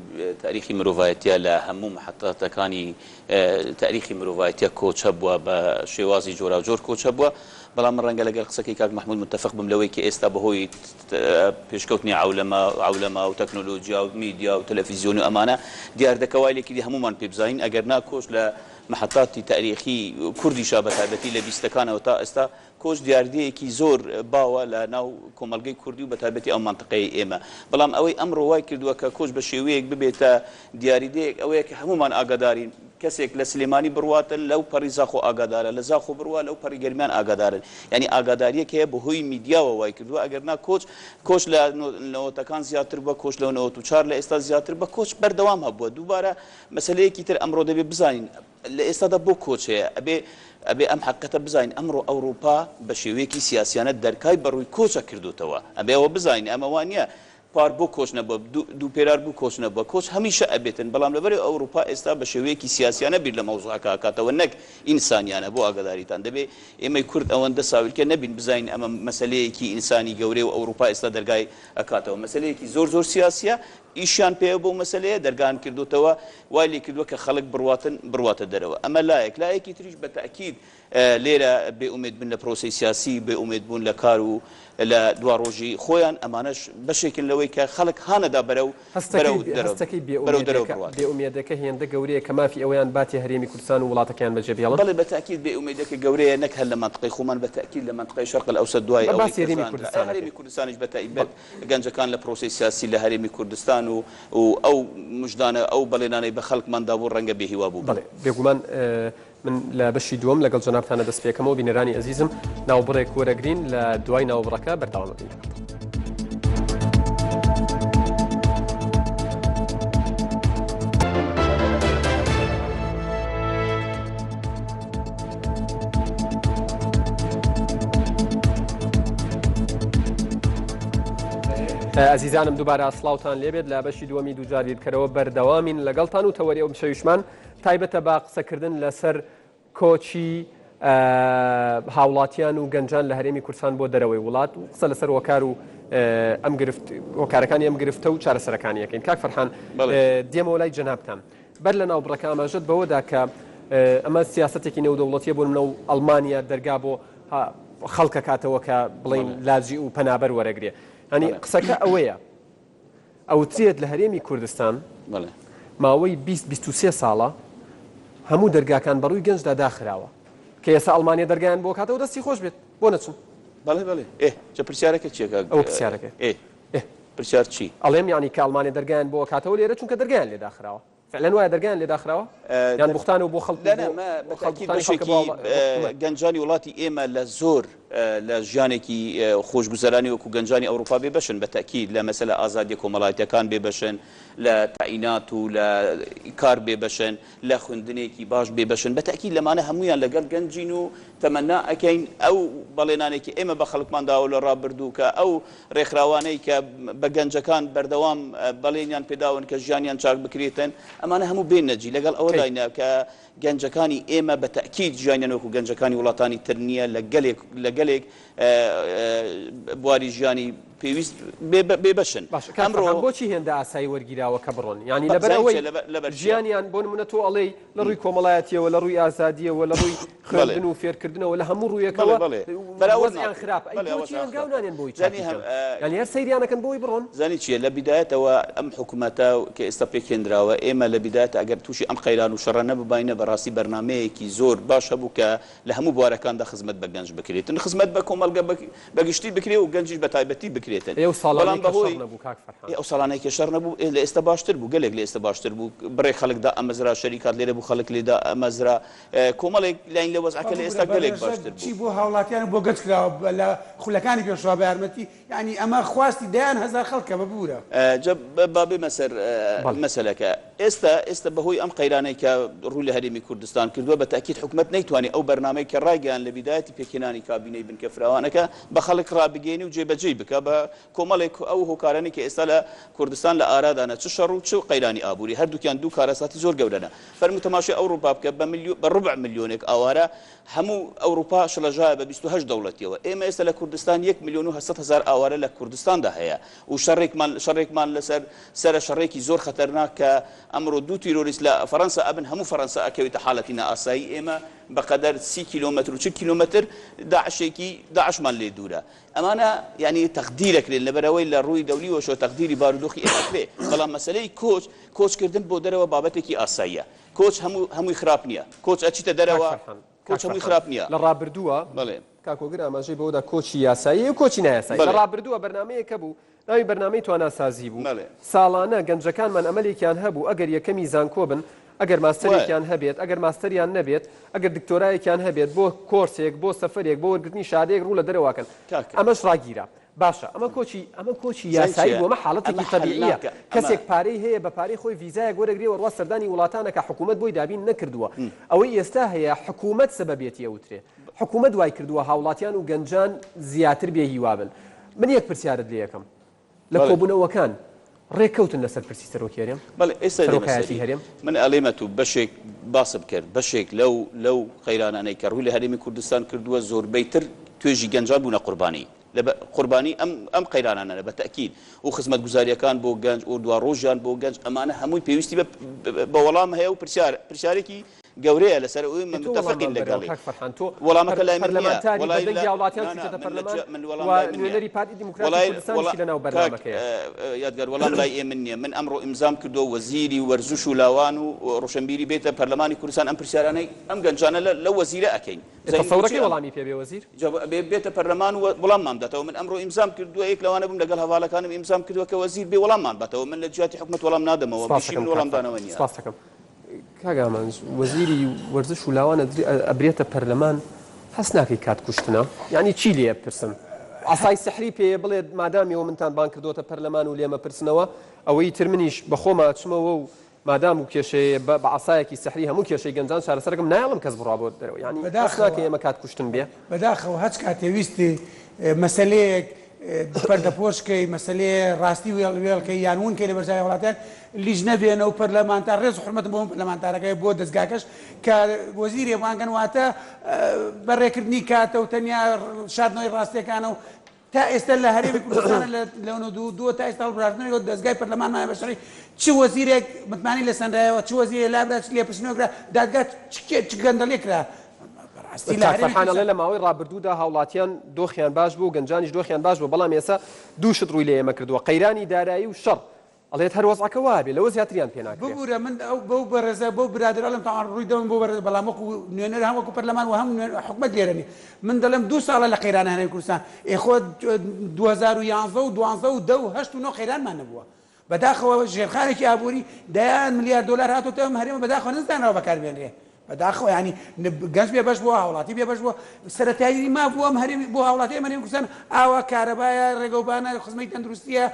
تاریخی مرۆڤایەتیە لە هەموو محەتاتەکانی تاریخی مرۆڤایەتیە کۆچ هەبووە بە شێوازی جۆراوجۆر کۆچ هەبووە بەڵام من ڕەنگە لەگەڵ قسەکەی کاک مەحمود متفق بم لەوەی کە ئێستا بەهۆی پێشکەوتنی عەولەمە عەولەمە و تەکنۆلۆجیا و میدیا و تەلەفیزیۆن و ئەمانە دیاردەکە وای لێکردی هەموومان پێ بزانین ئەگەر نا کۆچ لە محەتاتی تاریخی کوردیشا بە تایبەتی لە بیستەکانەوە تا ئێستا کۆچ دیاردەیەکی زۆر باوە لە ناو کۆمەڵگەی کوردی و بەتایبەتی ئەو مەنتقەیەی ئێمە، بەڵام ئەوەی ئەمڕۆ وای کردووە کە کۆچ بە شێوەیەک ببێتە دیاریدەیەک ئەوەیە کە هەموومان ئاگادارین، کەسێک لە سلێمانی بڕواتن لەو پەڕی زاخۆ ئاگادارە، لە زاخۆ بڕوا لەو پەڕی گەرمیان ئاگادارن، یانی ئاگادارییەک هەیە بەهۆی میدیاوە وای کردووە، ئەگەر نا کۆچ کۆچ لە نەوەتەکان زیاتر بووە، کۆچ لە 94 لە ئێستا زیاتر بە کۆچ بەردەوام هەبووە، دووبارە مەسەلەیەکی تر ئەمڕۆ دەبێ بزانین لە ئێستادا بۆ کۆچ هەیە؟ ئەبێ ئەبێ ئەم حەقیقەتە بزانین ئەمڕۆ ئەوڕوپا بە شێوەیەکی سیاسیانە دەرکای بە ڕووی کۆچە کردۆتەوە. ئەبێ ئەوە بزانین ئەمە وا نییە پار بۆ کۆچ نەبووە، دوو دوو پێرار بوو کۆچ نەبووە. کۆچ هەمیشە ئەبێتن بەڵام لەبەرئ ئەوڕوپا ئێستا بە شێوەیەکی سیاسیانە بیر لە مەوزوعەکە ئەکاتەوە نەک ئینسانیانە. بۆ ئاگاداریتان دەبێ ئێمەی کورد ئەوەندە ساویلکە نەبین بزانین ئەمە مەسەلەیەکی ئینسانی گەورەیە و ئەوڕوپا ئێستا دەرگای ئەکاتەوە. مەسەلەیەکی زۆر زۆر سیاسیە. ئیشیان پێیە بەو مەسەلەیە، دەرگایان کردۆتەوە، وای لێکردووە کە خەڵک بڕواتن، بڕواتە دەرەوە. ئەمە لایەک، لایەکی تریش بە تەئکید لێرە بێ ئومێد بن لە پرۆسەی سیاسی، بێ ئومێد بوون لە کار و لە دواڕۆژی خۆیان، ئەمانەش بەشێکن لەوەی کە خەڵک هانەدا بەرەو بەرەو هەستەکەی دەرەوە هەستەکەی بێ بەرەو دەرەوە ئومێدێکە بڕوات. بێ ئومێدەکە هێندە گەورەیە کە مافی ئەوەیان باتێ هەرێمی کوردستان و وڵاتەکەیان بەجێ بهێڵن؟ بەڵێ بە تەئکید بێ ئومێدەکە گەورەیە نەک هەر لە مەنتقەی خۆمان بە تەئکید لە مەنتقەی شەرق الاوسط دوای بە ئەوەی باسی کە هەرێمی زانرا کوردستان هەرێمی ئەکەین. کوردستانیش بە بەڵێ. تایبەت گەنجەکان لە پرۆسەی سیاسی لە هەرێمی کوردستان و و ئەو مژدانە ئەو بەڵێنانەی بە خەڵکمان دابوو ڕەنگە بێ هیوا بووبن. بەڵێ بێگومان من لە بەشی دووەم لەگەڵ جەنابتانە دەست پێکەمەوە بینەرانی ئەزیزم ناوبڕێک وەرەگرین لە دوای ناوبڕەکە بەردەوام ئەبین لەگەڵتان. ئەزیزانم دووبارە سڵاوتان لێبێت لە بەشی دووەمی دووجار بیرکەرەوە بەردەوامین لەگەڵتان و تەوەری ئەو شەویشمان تایبەتە بە قسەکردن لەسەر کۆچی هاوڵاتیان و گەنجان لە هەرێمی کوردستان بۆ دەرەوەی وڵات و قسە لەسەر هۆکار و ئەم گرفت هۆکارەکانی ئەم گرفتە و چارەسەرەکانی یەکەین کاک فەرحان دێمەوە لای جەنابتان بەر لە ناوبڕەکە ئاماژەت بەوەدا کە ئەمە سیاسەتێکی نێودەوڵەتیە بۆ منە و ئەڵمانیا دەرگا بۆ خەڵکە کاتەوە کە بڵین لاجی و پەنابەر وەرەگرێ هەنی قسەکە ئەوەیە ئەوترێت لە هەرێمی کوردستان ماوەی 20 23 ساڵە هەموو دەرگاکان بەڕووی گەنجدا داخراوە کە ئێستا ئەڵمانیا دەرگایان بۆ کاتەوە دەستی خۆش بێت بۆ نەچن بەڵێ بەڵێ ئێ جا پرسیارەکە چییە کاک ئەوە پرسیارەکە ئێ پرسیار چی؟ ئەڵێم یانی کە ئەڵمانیا دەرگایان بۆ ئەکاتەوە لێرە چونکە دەرگایان لێ داخراوە فعلەن وایە دەرگایان لێ داخراوە یان بوختانە و بۆ خەڵک نا نا مە بە تاکید بەشێکی گەنجانی وڵاتی ئێمە لە زۆر لە ژیانێکی خۆشگوزەرانی وەکو گەنجانی ئەوروپا بێ بەشن بە تاکید لە مەسەلە ئازادیە کۆمەڵایەتیەکان بێ بەشن لە تەعینات و لە کار بێ بەشن لە خوندنێکی باش بێ بەشن بە تاکید لەمانە هەموویان لەگەڵ گەنجین و تەمەنا ئەکەین ئەو بەڵێنانەی کە ئێمە بە خەڵکمان داوە لە ڕابردوو کە ئەو ڕێکخراوانەی کە بە گەنجەکان بەردەوام بەڵێنیان پێداون کە ژیانیان چاک بکرێتن ئەمانە هەموو بێننە جی لەگەڵ ئەوەداینە کە گەنجەکانی ئێمە بە تەئکید ژیانیان وەکو گەنجەکانی وڵاتانی تر نییە لە گەلێک لە گەلێک بواری ژیانی پێویست بێ بەشن. باشە کاک فەرهان بۆچی هێندە ئاسایی وەرگیراوە کە بڕۆن؟ یانی لەبەر ئەوەی ژیانیان بۆ نمونە تۆ ئەڵێی لە ڕووی کۆمەڵایەتیەوە لە ڕووی ئازادیەوە لە ڕووی خوێندن و فێرکردنەوە لە هەموو ڕوویەکەوە وەزعیان خراپە ئەی بۆچی هەنگاو نانێن بۆی چاکی بکەن؟ یانی هەر سەیریان ئەکەن بۆی بڕۆن؟ زانی چیە لە بیدایەتەوە ئەم حکومەتە کە ئێستا پێکهێنراوە ئێمە لە بیدایەتە ئەگەر تووشی ئەم قەیران و شەڕە نەبباینە بەڕاستی بەرنامەیەکی زۆر باش هەبوو کە لە هەموو بوارەکاندا خزمەت بە گەنج بکرێتن خزمەت بە کۆمەڵگە بە گشتی بکرێ و گەنجیش بە تایبەتی بکرێتن ئەو ساڵانەی بەڵام کە شەڕ بەهۆی نەبوو کاک فەرهان. ئێ ئەو ساڵانەی کە شەڕ نەبوو ئێ لە ئێستا باشتر بوو گەلێک لە ئێستا باشتر بوو بڕێک خەڵک دائەمەزرا شەریکات لێرە بوو خەڵک لێ دائەمەزرا کۆمەڵێک لاین لە وەزعەکە لە ببورە ئێستا بە گەلێک ڕێژە باشتر چی بوو. بۆ هاوڵاتیان و بۆ گەنج کراوە لە خولەکانی پێشوە بە یارمەتی یانی ئەمە خواستی دەیان هەزار خەڵکە ببورە. جا با بێمە سەر بەڵێ. مەسەلەکە ئێستا ئێستا بەهۆی ئەم قەیرانەی کە ڕووی لە هەرێمی کوردستان کردووە بە تەئکید حکومەت نەیتوانی ئەو بەرنامەی کە ڕایگەیاند لە بیدایەتی پێکهێنانی کابینەی بنکە فراوانەکە بە خەڵک ڕابگەیەنی و جێبەجێی بکا بە کۆمەڵێک ئەو هۆکارانەی کە ئێستا لە کوردستان لە ئارادانە چ شەڕ و چ قەیرانی ئابووری هەردووکیان دوو کارەساتی زۆر گەورەنە فەرموو تەماشای ئەوڕوپا بکە بە ملیۆ بە ڕوبع ملیۆنێک ئاوارە هەموو ئەوڕوپا شڵەژایە بە 28 دەوڵەتیەوە ئێمە ئێستا لە کوردستان یەک ملیۆن و 800 هەزار ئاوارە لە کوردستاندا هەیە و شەڕێکمان شەڕێکمان لەسەر سەرە شەڕێکی زۆر خەتەرناک کە ئەمڕۆ دوو تیرۆریست لە فەرەنسا ئەبن هەموو فەرەنسا ئەکەوێتە حاڵەتی نائاسایی ئێمە بەقەدەر 30 کیلۆمەتر و 40 کیلۆمەتر داعشێکی داعشمان لێ دوورە ئەمانە یانی تەقدیر ئەکرێن لەبەرئەوەی لە ڕووی دەولیوەشەوە تەقدیری بارودۆخی ئێمە ئەکرێ بەڵام مەسەلەی کۆچ کۆچ کردن بۆ دەرەوە بابەتێکی ئاساییە کۆچ هەموو هەمووی خراپ نییە کۆچ ئەچیتە کاک دەرەوە فەرحان کۆچ کاک هەمووی فەرحان خراپ نییە لە ڕابردووە بەڵێ. کاک هۆگر ئاماژەی بەوەدا کۆچی یاسایی و کۆچی نایاسایی لە بەڵێ. ڕابردووە بەرنامەیەک هەبوو ناوی بەرنامەی تواناسازی بوو بەڵێ. ساڵانە گەنجەکانمان ئەمەلێکیان هەبوو ئەگەر یەکەمی زانکۆ بن ئەگەر وایە. ماستەرێکیان هەبێت ئەگەر ماستەریان نەبێت ئەگەر دکتۆرایەکیان هەبێت بۆ کۆرسێک بۆ سەفەرێک بۆ وەرگرتنی شادەیەک ڕوو لە دەرەوە ئەکەن کاکە. ئەمەش ڕاگیرا باشە ئەمە کۆچی ئەمە کۆچی زانی یاسایی چیە بوو ئەمە ئەمە حاڵەتێکی حەل تەبیعیە ناکا ئەمە. کەسێک پارەی هەیە بە پارەی خۆی ڤیزایەک وەرەگرێ و ڕوا سەردانی وڵاتانەکا حکوومەت بۆی دابین نەکردووە ئەوەی ئێستا هەیە حکوومەت سەبەبێتی ئەوترێ حکوومەت وای کردووە هاوڵاتیان و گەنجان زیاتر بێ هیوا بن من یەک پرسیارت لێ ئەکەم لە بەڵێ. کۆبوونەوەکان ڕێککەوتن لەسەر پرسی سەرۆکی هەرێم؟ بەڵێ ئێستا دێمە سەرۆکایەتی سەری. هەرێم؟ من ئەڵێمە تو بەشێک باسم کرد بەشێک لەو لەو قەیرانانەی کە ڕووی لە هەرێمی کوردستان کردووە زۆربەی تر توێژی گەنجان بوونە قوربانی لە بە قوربانی ئەم ئەم قەیرانانەنە بە تەئکید و خزمەتگوزارییەکان بۆ گەنج و دواڕۆژیان بۆ گەنج ئەمانە هەمووی پێویستی بە بە وەڵام هەیە و پرسیار پرسیارێکی گەورەیە لەسەر ئەوەی ئێ تۆ وەڵاممان متفقین بەرەوە لەگەڵی. کاک فەرحان تۆ وەڵامەکە لای من نییە پەرلەمانتاری بە وەڵای دەنگی لە هاوڵاتیان نا نا چوویتەتە من لە پەرلەمان جیا من وەڵام و لای من نییە نوێنەری پارتی دیموکراتی وەڵای وەڵا کوردستانیشی لەناو کاک بەرنامەکەیە. یادگار وەڵام لای ئێمن نییە من ئەمڕۆ ئیمزام کردووە وەزیری وەرزش و لاوان و ڕۆشنبیری بێتە پەرلەمانی کوردستان ئەم پرسیارانەی ئەم گەنجانە لە لەو وەزیرە ئەکەین ئێ بزانین بۆچی تەسەورەکەی ئەم وەڵامی پێ بێ وەزیر؟ جا ئەبێ بێتە پەرلەمان و وەڵاممان بداتەوە من ئەمڕۆ ئیمزام کردووە یەک لەوانە بووم لەگەڵ هەڤاڵەکانم ئیمزام کردووە کە وەزیر بێ وەڵاممان باتەوە من لە جیاتی حکومەت وەڵام نادەمەوە سپاس بیشی دەکەم من کاک وەڵام فەرحان دانەوە نییە. سپاس دەکەم. کاک ئامانج وەزیری وەرزش و لاوان ئەبرێتە پەرلەمان هەست ناکەی کات کوشتنە؟ یانی چی لێ بپرسن؟ عەسای سحری پێیە بڵێت مادام ئێوە منتان بانگ کردۆتە پەرلەمان و لێمەپرسنەوە ئەوەی تر منیش بەخۆما ئەچمەوە و مادام و کێشەیە بە بە عەسایەکی سحری هەموو کێشەی گەنجان چارەسەرەکەم نایەڵم کەس بڕوا بۆ دەرەوە یانی هەست بەداخەوە ناکەی ئەمە کات کوشتن بێ؟ بەداخەوە هەچ کاتێ ویستی مەسەلەیەک. پەردەپۆش کەی مەسەلەیە ڕاستی وێڵ وێڵ کەی یان ون کەی لە بەرچاوی هاوڵاتیان لیژنە بێنە و پەرلەمانتار ڕێز و حورمەتم بۆ پەرلەمانتارەکەی بۆ دەزگاکەش کە وەزیرێ بانگەن واتە بەڕێکردنی کاتە و تەنیا شاردنەوەی ڕاستیەکانە و تا ئێستا لە هەرێمی کوردستان لە 92 تا ئێستا هەڵبژاردنەوە دەزگای پەرلەمانمان بە شەڕی چ وەزیرێک متمانەی لە سەنرایەوە چ وەزیرێ لابرا چ لێپرسینەوە کرا دادگا چ گەندەڵیە کرا بەڕاستی لە کاک هەرێمی فەرحان ئەڵێ کوردستان لە ماوەی ڕابردوودا هاوڵاتیان دۆخیان باش بوو و گەنجانیش دۆخیان باش بوو بەڵام ئێستا دوو شت ڕووی لە ئێمە کردووە قەیرانی دارایی و شەڕ ئەڵێت هەر وەزعەکە وابێ لەوە زیاتریان پێ ناکرێ. ببورە من ئەو بەو بەڕێزە بەو برادەرە ئەڵێم تاوان ڕووی دەمم بۆ بەڕێز بەڵام وەکو نوێنەر هەم وەکو پەرلەمان و هەم حکومەت لێرە نیە من دەڵێم دوو ساڵە لە قەیرانە هەرێمی کوردستان ئێ خۆ 2011 و 12 و دە و هەشت و نۆ قەیرانمان نەبووە بەداخەوە ژێرخانێکی ئابووری دەیان ملیار دۆلار هاتۆتە ئەم هەرێمە بەداخەوە نەزانراوە بەکاربێنرێ بەداخەوە یانی گەنج بێ بەش بووە هاوڵاتی بێ بەش بووە سەرەتایی ماف بۆ ئەم هەرێمی بۆ هاوڵاتی ئەم هەرێمی کوردستان ئاوە کارەبایە ڕێگەوبانە خزمەی تەندروستیە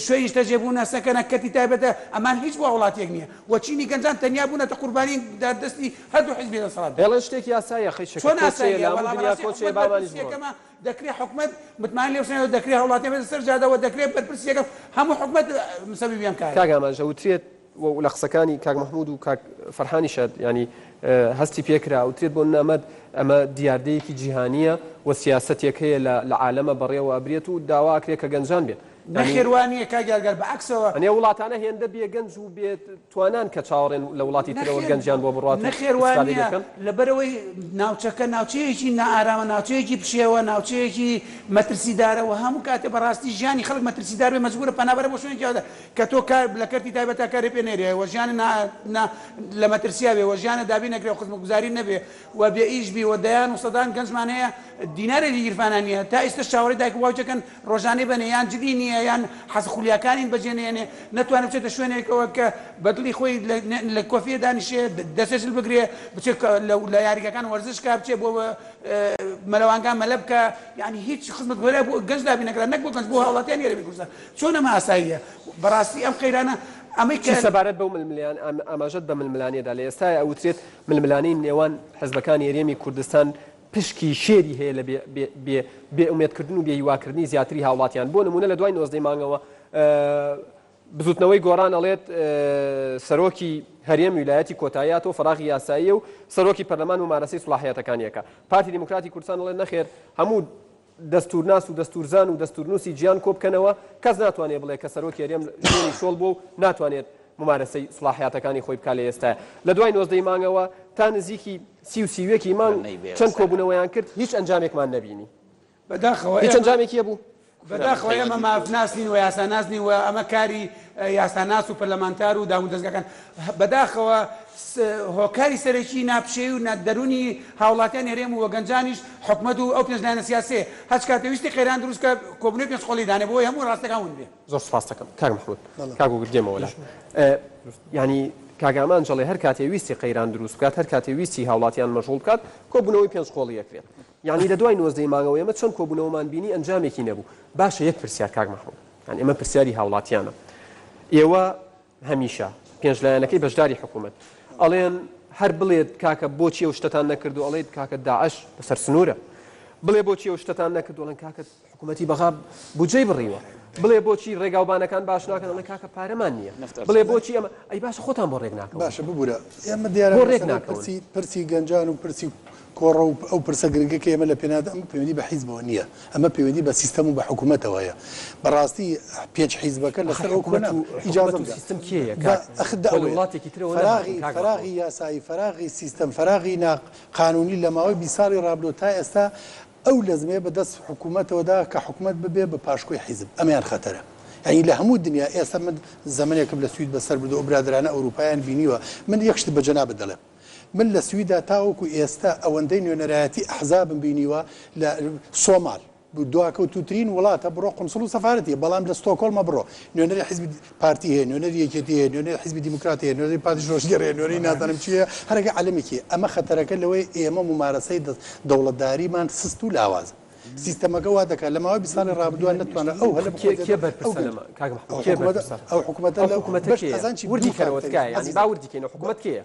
شوێنی نیشتەجێبوونە سەکەنە کەرتی تایبەتە ئەمان هیچ بۆ هاوڵاتیەک نییە و چینی گەنجان تەنیا بوونەتە قوربانی دەستی هەردوو حیزبی دەسەڵاتدا. ئێڵێن شتێکی ئاساییە خەیچەکە چۆن کۆچ هەیە ئاساییە لە هەموو وەڵا دنیا بەڕاستی کۆچ هەیە حکومەت بابانیش بەرپرسی بڕۆن. یەکەمە دەکرێ حکومەت متمانەی لێ بسەنێتەوە دەکرێ هاوڵاتیان بێتە سەر جادە و دەکرێ بەرپرسی یەکەم هەموو حکومەت مسەبیبی ئەم کارەیە. کاک ئامانج ئەوترێت و لە قسەکانی کاک مەحمود و کاک فەرحانیشە یانی هەستی پێ کرا ئەوترێت بۆ نامەد ئەمە دیاردەیەکی جیهانییە و سیاسەتێک هەیە لە لە عالەمە بەڕێوە ئەبرێت و داوا ئەکرێت کە گەنجان بێن یانی نەخێر وا نییە کاک یادگار بە عەکسەوە. ئەنێ وڵاتانە هێندە بێ گەنج و بێ توانان کە چاوەڕێن لە وڵاتی ترەوە نەخێر گەنجیان بۆ بڕوات و نەخێر وا ئیستفادەی لێ نییە بکەن؟ لەبەرئەوەی ناوچەکە ناوچەیەکی نائارامە ناوچەیەکی پشێوە ناوچەیەکی مەترسیدارە و هەموو کاتێ بەڕاستی ژیانی خەڵک مەترسیدار بێ مەجبورە پەنا بەرە بۆ شوێنێکی ئاودا کە تۆ کار لە کەرتی تایبەتا کارێ پێ نەیرێ و ژیانت نا نا لە مەترسیا بێ و ژیانت دابین نەکرێ و خزمەتگوزاری نەبێ و بێ ئیش بی و دەیان و سەدان گەنجمان هەیە دینارێکی گیرفانیان نییە تا ئیستەش چاوەڕێی دایک و باوکی ئەکەن ڕۆژانەی بەنێ یان جلی نییە یان حەز خولیاکانین بەجێ نەیەنێ نەتوانێ بچێتە شوێنێکەوە کە بە دڵی خۆی لە کۆفیە دانیشێ دەستێ جل بگرێ بچێ لە یاریگاکان وەرزش کا بچێ بۆ مەلەوانگا مەلە بکا یانی هیچ خزمەتگوزاری بۆ گەنج دابین نەکرا نەک بۆ گەنج بۆ هاوڵاتیانی هەرێمی کوردستان چۆن ئەمە ئاساییە بەڕاستی ئەم قەیرانە ئەمەی چی کە سەبارەت بەو ململان ئاماژەت بە ململانێدا لە ئێستایا ئەوترێت ململانێی نێوان حزبەکانی هەرێمی کوردستان پشکی شێری هەیە لە بێ بێ بێ بێ ئومێدکردن و بێ هیواکردنی زیاتری هاوڵاتیان بۆ نمونە لە دوای 19 مانگەوە بزوتنەوەی گۆڕان ئەڵێت سەرۆکی هەرێم ویلایەتی کۆتاییاتەوە فەراغی یاساییە و سەرۆکی پەرلەمان ممارەسەی سڵاحیاتەکانی ئەکا پارتی دیموکراتی کوردستان ئەڵێت نەخێر هەموو دەستورناس و دەستورزان و دەستورنوسی جیان کۆبکەنەوە کەس ناتوانێت بڵێ کە سەرۆکی هەرێم شوێنی شۆڵ بووە و ناتوانێت ممارەسەی سڵاحیاتەکانی خۆی بکا لە ئێستایا لە دوای 19 ی مانگەوە تا نزیکی سی و سی و یەک ی مانگ چەند کۆبوونەوەیان کرد هیچ ئەنجامێکمان نەبینی بەداخەوە هیچ ئێمە ئەنجامێکی هەبوو؟ بەداخەوە ئێمە مافناس نین و یاساناس نین و ئەمە کاری یاساناس و پەرلەمانتار و دامودەزگاکان بەداخەوە هۆکاری سەرەکی ناپشێوی و دەروونی هاوڵاتیانی هەرێم و گەنجانیش حکومەت و ئەو پێنج لایەنە سیاسیەیە هەچ کاتێ ویستی قەیران دروست کە کۆبوونەوەی پێنج قۆڵی دانێ بۆ ئەوەی هەموو ڕاستەکان ون بێ. زۆر سوپاست دەکەم کاک محمود. کاک وگر دێمەوە لات. یانی کاک ئامانج ئەڵێ هەر کاتێ ویستی قەیران دروست بکات هەر کاتێ ویستی هاوڵاتیان مەشغوڵ بکات کۆبوونەوەی پێنج قۆڵی ئەکرێت. یانی لە دوای 19 ی مانگەوە ئێمە چەند کۆبوونەوەمان بینی ئەنجامێکی نەبوو. باشە یەک پرسیار کاک محمود یانی ئەمە پرسیاری هاوڵاتیانە ئێوە هەمیشە پێنج لایەنەکەی بەشداری حکوومەت ئەڵێن هەر بڵێت کاکە بۆچی ئەو شتەتان نەکردو ئەڵێت کاکە داعش لەسەر سنوورە بڵێ بۆچی ئەو شتەتان نەکردو ئەڵێن کاکە حکوومەتی بەغا بودجەی بڕیوە بڵێ بۆچی ڕێگاوبانەکان باش ناکەن ئەڵێن کاکە پارەمان نییە بڵێ بۆچی ئەمە ئەی باشە خۆتان بۆ ڕێک ناکەون باشە ببورە ئێمە دیارە بۆ ڕێک مەسەلەی ناکەون پرسی پرسی گەنجان و پرسی کۆڕە و ئەو پرسە گرنگە کە ئێمە لە پێنادا ئەمە پەیوەندی بە حیزبەوە نییە ئەمە پەیوەندی بە سیستەم و بە حکوومەتەوە هەیە بەڕاستی پێنج حیزبەکە ئەخە لەسەر ئەو حکوومەت کۆنا و ئیجازە حکوومەت و بدە سیستم کێیە بە کاک ئەخ خۆ لە دەئەوەیە وڵاتێکی ترەوە نەهاتوون فەراغی کاک فەراغی مەحموود. یاسایی فەراغی سیستەم فەراغی نا قانونی لە ماوەی 20 ساڵی ڕابردوو تا ئێستا ئەو لەزمەیە بە دەست حکوومەتەوە دا کە حکوومەت ببێ بە پاشکۆی حیزب ئەمەیان خەتەرە یانی لە هەموو دنیا ئێستا من زەمەنێکم لە سوید بەسەر بردووە ئەو برادەرانە ئەوروپایان بینیوە من یەک شت بە جەنابت دەڵێم من لە سویدا تاوەکو ئێستا ئەوەندەی نوێنەرایەتی ئەحزابم بینیوە لە سۆمال دواکەوتووترین وڵاتە بڕۆ قونسڵ و سەفارەت هەیە بەڵام لە ستۆکۆڵمە بڕۆ نوێنەری حیزبی پارتی هەیە نوێنەری یەکێتی هەیە نوێنەری حیزبی دیموکرات هەیە نوێنەری پارتی شۆڕشگێڕ هەیە نوێنەری نازانم چی هەیە هەرەکە عەلەمێکی هەیە ئەمە خەتەرەکە لەوەی ئێمە مومارەسەی دەوڵەتداریمان سست و لاوازە. سیستەمەکە وا دەکات لە ماوەی 20 ساڵی ڕابردووە نەتوانرا ئەو هەلە کێ کێ بەرپرسە لەمە کاک محمود کێ بەرپرسە ئەو حکومەتە ئەو حکومەتە کێیە وردی کەرەوە تکایە یانی با وردی کەینەوە حکومەت کێیە؟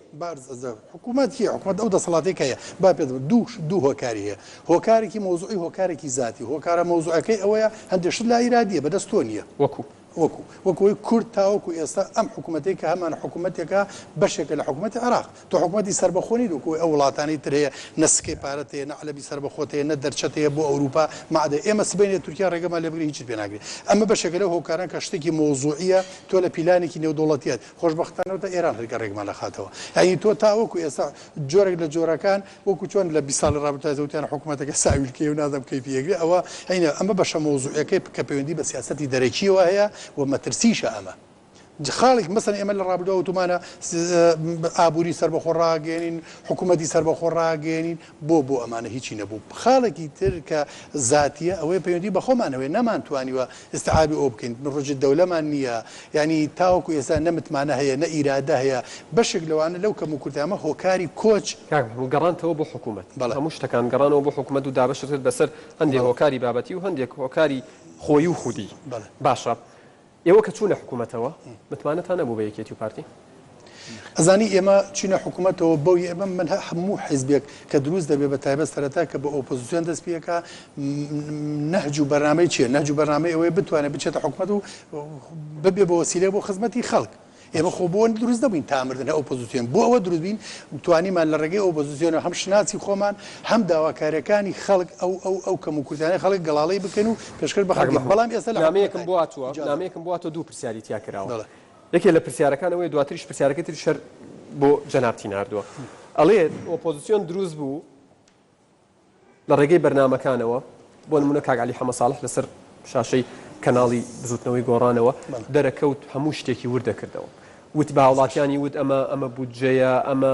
حکومەت کێیە حکومەت ئەو دەسەڵاتەی کە هەیە با پێت بڵێم دوو دوو هۆکاری هەیە هۆکارێکی مەوزوعی هۆکارێکی زاتی هۆکارە مەوزوعەکەی ئەوەیە هەندێک شت لا ئیرادیە بەدەست تۆ نییە وەکو وەکو وەکو ئەوەی کورد تاوەکو ئێستا ئەم حکومەتەی کە هەمانە حکومەتێکە بەشێکە لە حکومەتی عێراق تۆ حکومەتی سەربەخۆ نیت وەکو ئەوەی ئەو وڵاتانەی تر هەیە نە سکەی پارەت هەیە نە عەلەبی سەربەخۆت هەیە نە دەرچەت هەیە بۆ ئەوروپا مەعدە ئێمە سبەینێ تورکیا ڕێگەمان لێ بگرێ هیچت پێ ناکرێ ئەمە بەشێکە لەو هۆکاران کە شتێکی مەوزوعیە تۆ لە پیلانێکی نێودەوڵەتیت خۆشبەختانە تا ئێران خەریکە ڕێگەمان دەخاتەوە یانی تۆ تاوەکو ئێستا جۆرێک لە جۆرەکان وەکو چۆن لە 20 ساڵی ڕابردوو وتیان حکوومەتەکە ساویلکەیە و نازانم کەیفی ئەگرێ ئەوە هەینە ئەمە بەشە مەوزوعیەکەی کە پەیوەندی بە سیاسەتی دەرەکیەوە هەیە و مەترسیشە ئەمە خاڵێک مەسەن ئێمە لە ڕابردووە وتومانە ئابووری سەربەخۆ ڕاگەێنین حکوومەتی سەربەخۆ ڕاگەێنین بۆ بۆ ئەمانە هیچی نەبوو خاڵێکی تر کە زاتیە ئەوەیە پەیوەندی بە خۆمانەوەی نەمانتوانیوە ئیستعابی ئەوە بکەین ڕجد دەولەمان نییە یانی تاوەکو ئێستا نە متمانە هەیە نە ئیرادە هەیە بەشێک لەوانە لەو کەم و کورتیامە هۆکاری کۆچ. کاک محمود گەڕانتەوە بۆ حکومەت بەڵێ. هەموو شتەکان گەڕانەوە بۆ حکومەت و دابەشت کرد بەسەر هەندێک بەڵێ. هۆکاری بابەتی و هەندێک هۆکاری خۆیی و خودی بەڵێ. باشە ئێوە کە چوونە حکومەتەوە متمانەتان نەبوو بە یەکێتی و پارتی؟ ئەزانی ئێمە چوینە حکومەتەوە بەو ئێمە من هەموو حیزبێک کە دروست دەبێ بە تایبەت سەرەتا کە بە ئۆپۆزیسیۆن دەست پێکا نەهج و بەرنامەی چیە نەهج و بەرنامەی ئەوەیە بتوانێت بچێتە حکومەت و ببێ بە وەسیلە بۆ خزمەتی خەڵک ئێمە خۆ بۆ دروست نەبووین تا مردن ئۆپۆزیسیۆن بۆ ئەوە دروست بین توانیمان لە ڕێگەی ئۆپۆزیسیۆنەوە هەم شناسی خۆمان هەم داواکاریەکانی خەڵک ئەو ئەو ئەو کەم و کورتانەی خەڵک گەڵاڵەی بکەین و پێشکەش بە خەڵک بەڵام ئێستا لە نامەیەکم بۆ هاتووە نامەیەکم بۆ هاتووە دوو پرسیاری تیا کراوە یەکێ لە پرسیارەکان ئەوەیە دواتریش پرسیارەکەی تریش هەر بۆ جەنابتی ناردووە ئەڵێت ئۆپۆزیسیۆن دروست بوو لە ڕێگەی بەرنامەکانەوە بۆ نمونە کاک عەلی حەمە ساڵح لەسەر شاشەی کەناڵی بزوتنەوەی گۆڕانەوە دەرەکەوت هەموو شتێکی ورد دەکردەوە وت بە هاوڵاتیانی وت ئەمە ئەمە بودجەیە ئەمە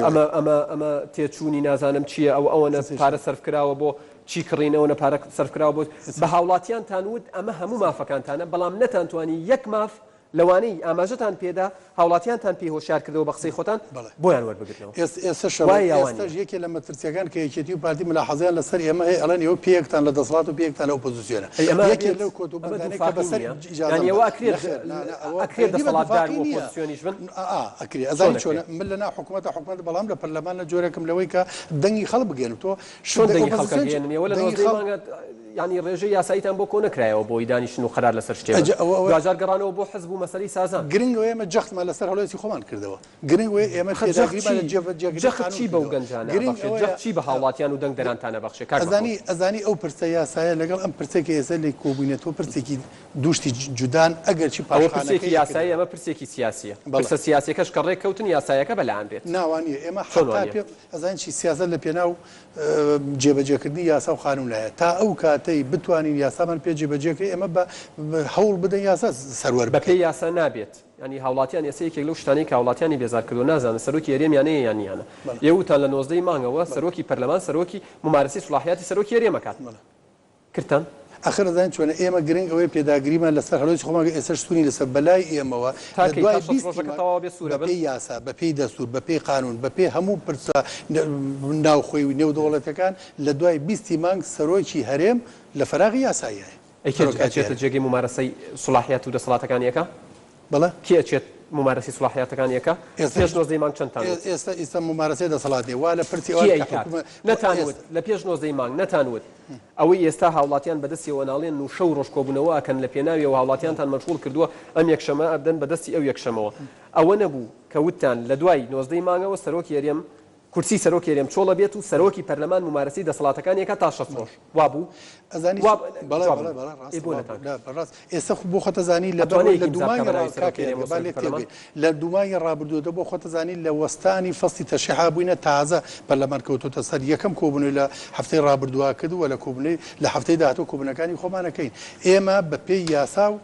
ئەمە ئەمە ئەمە تێچوونی نازانم چییە ئەو ئەوەنە پارە سەرف کراوە بۆ چی کڕین ئەوەنە پارە سەرف کراوە بۆ بە هاوڵاتیانتان وت ئەمە هەموو مافەکانتانە بەڵام نەتانتوانی یەک ماف لەوانەی ئاماژەتان پێدا هاوڵاتیانتان پێی هۆشیار کردەوە بە قسەی خۆتان بۆیان وەربگرنەوە. ئێستەش وایە یا وا نییە؟ ئێستەش یەکێ لە مەترسیەکان کە یەکێتی و پارتی ملاحەزەیان لەسەر ئێمە هەیە ئەڵێن ئێوە پێیەکتان لە دەسەڵات و پێیەکتان لە ئۆپۆزیسیۆنە. ئەی ئەمە یەکێ ئەبێت لەو کۆت و ئەمە بەندانەی کە دووفاقی بەسەر نییە؟ ئیجازەم یانی بە ئەوە ئەکرێت نەخێر نا نا ئەوە ئەکرێت پەیوەندی بە دەسەڵاتدار دووفاقی و نییە. ئۆپۆزیسیۆنیش بن؟ ئا ئەکرێ چۆن ئەزانی ئەکرێ؟ چۆنە من لە ناو حکومەتە حکومەت بەڵام لە پەرلەمان لە جۆرێکم لەوەی کە دەنگی خەڵک بگەیەنم تۆ چۆن دەنگی خەڵک ئەگەیەنن؟ ئێوە لە نۆزدەی مانگا یانی ڕێژەی یاساییتان بۆ کۆ نەکرایەوە بۆی دانیشتن و قەرار لەسەر شتێ بن. دواجار گەڕانەوە بۆ حزب و مەسەلەی سازان. گرنگ ئەوەیە ئێمە جەختمان لەسەر هەڵوێستی خۆمان کردەوە. گرنگ ئەوەیە ئێمە ئەخە جەخت پێداگریمان چی؟ لە جێبەجێکردنی جەخت قانوون چی بەو کردەوە. گەنجانە گرنگ ئەبەخشێ؟ ئەوەیە جەخت چی بە هاوڵاتیان و دەنگدەرانتان ئەبەخشێ کاک مەحموود؟ ئەزانی ئەزانی ئەو پرسە یاسایە لەگەڵ ئەم پرسەی کە ئێستا لێی کۆبووینەتەوە پرسێکی دوو شتی جودان ئەگەرچی ئەوە پرسێکی پاشخانەکەی یاساییە ئەمە پرسێکی سیاسییە. بەڵێ. پرسە سیاسییەکەش کە ڕێککەوتن یاسایەکە بە لایان بێت. نا وا نییە ئێمە چۆن وا حەتا نییە؟ پێ ئەزانی چی سیاسەت لە پێناو جێبەجێکردنی یاسا و قانونایە تا ئەو کاتەی بتوانین یاسامان پێ جێبەجێ کرێ ئێمە بە هەوڵ بدەین یاسا سەروەر بەپێی بکەین. یاسا نابێت یانی هاوڵاتیان ئێستا یەکێک لەو شتانەی کە هاوڵاتیانی بێزار کردووە نازانن سەرۆکی هەرێم یان هەیە یان نیانە ئێوە وتان لە 19 ی مانگەوە سەرۆکی پەرلەمان سەرۆکی مومارەسەی سوڵاحیاتی سەرۆکی هەرێم ئەکات کردتان؟ ئەخر ئەزانی چۆنە ئێمە گرنگ ئەوەیە پێداگریمان لەسەر هەڵوێستی خۆمان کرد ئێستەش سوورین لەسەر بەلای ئێمەوە تا لە کەی؟ دوای تا 60 بیستی ڕۆژەکە مانگ تەواو بێ سوورە بن؟ بەپێی یاسا بەپێی دەستوور بەپێی قانوون بەپێی هەموو پرسە ناوخۆی و نێودەوڵەتیەکان لە دوای بیستی مانگ سەرۆکی هەرێم لە فەراغی یاساییایە ئەی کێ سەرۆکایەتی ئەچێتە هەرێم. جێگەی مومارەسەی سوڵاحیات و دەسەڵاتەکانی ئەکا؟ بەڵێ؟ کێ ئەچێت مومارەسەی سوڵاحیاتەکانی ئەکا؟ ئێستا پێش نۆزدەی مانگ چەندتان وت؟ ئێستا ئیستا مومارەسەی دەسەڵات نیە وا لە پرسی کێ ئەوان کە ئەیکات؟ حکومە نەتان وت ئێستا. لە پێش نۆزدەی مانگ نەتان وت ئەوەی ئێستا هاوڵاتیان بەدەستیەوە ناڵێن و شەو ڕۆژ کۆبونەوە ئەکەن لە پێناویەوە هاوڵاتیانتان مەشغوڵ کردووە ئەم یەکشەمە ئەبدەن بەدەستی ئەو یەکشەمەوە ئەوە نەبوو کە وتتان لە دوای نۆزدەی مانگەوە سەرۆکی هەرێم کورسی سەرۆکی هەرێم چۆڵ ئەبێت و سەرۆکی پەرلەمان مومارەسەی دەسەڵاتەکانی ئەکات تا 60 ڕۆژ وابوو؟ ئەزانی وا بەڵێ جواب بەڵێ بدە. بەڵێ ئێ ڕاستە بۆ وا نەتان بوو نا کرد؟ بەڕاست ئێستا خۆ بۆ خۆت ئەزانی لەبەر ئەتوانێ ئەوەی لە یەک دوو ئیمزا بکا مانگی بە ناوی ڕا کاکە سەرۆکی هەرێم یادگە و با سەرۆکی لێک پەرلەمان؟ تێبگەین لە دوو مانگی ڕابردوودا بۆ خۆت ئەزانی لە وەستانی فەسڵی تەرشیحا بووینە تازە پەرلەمان کەوتۆتە سەر یەکەم کۆبوونەوەی لە هەفتەی ڕابردووا کرد و لە کۆبوونەوەی لە هەفتەی داهاتوو کۆبوونەکانی خۆمان ئەکەین ئێمە بە پێی یاسا و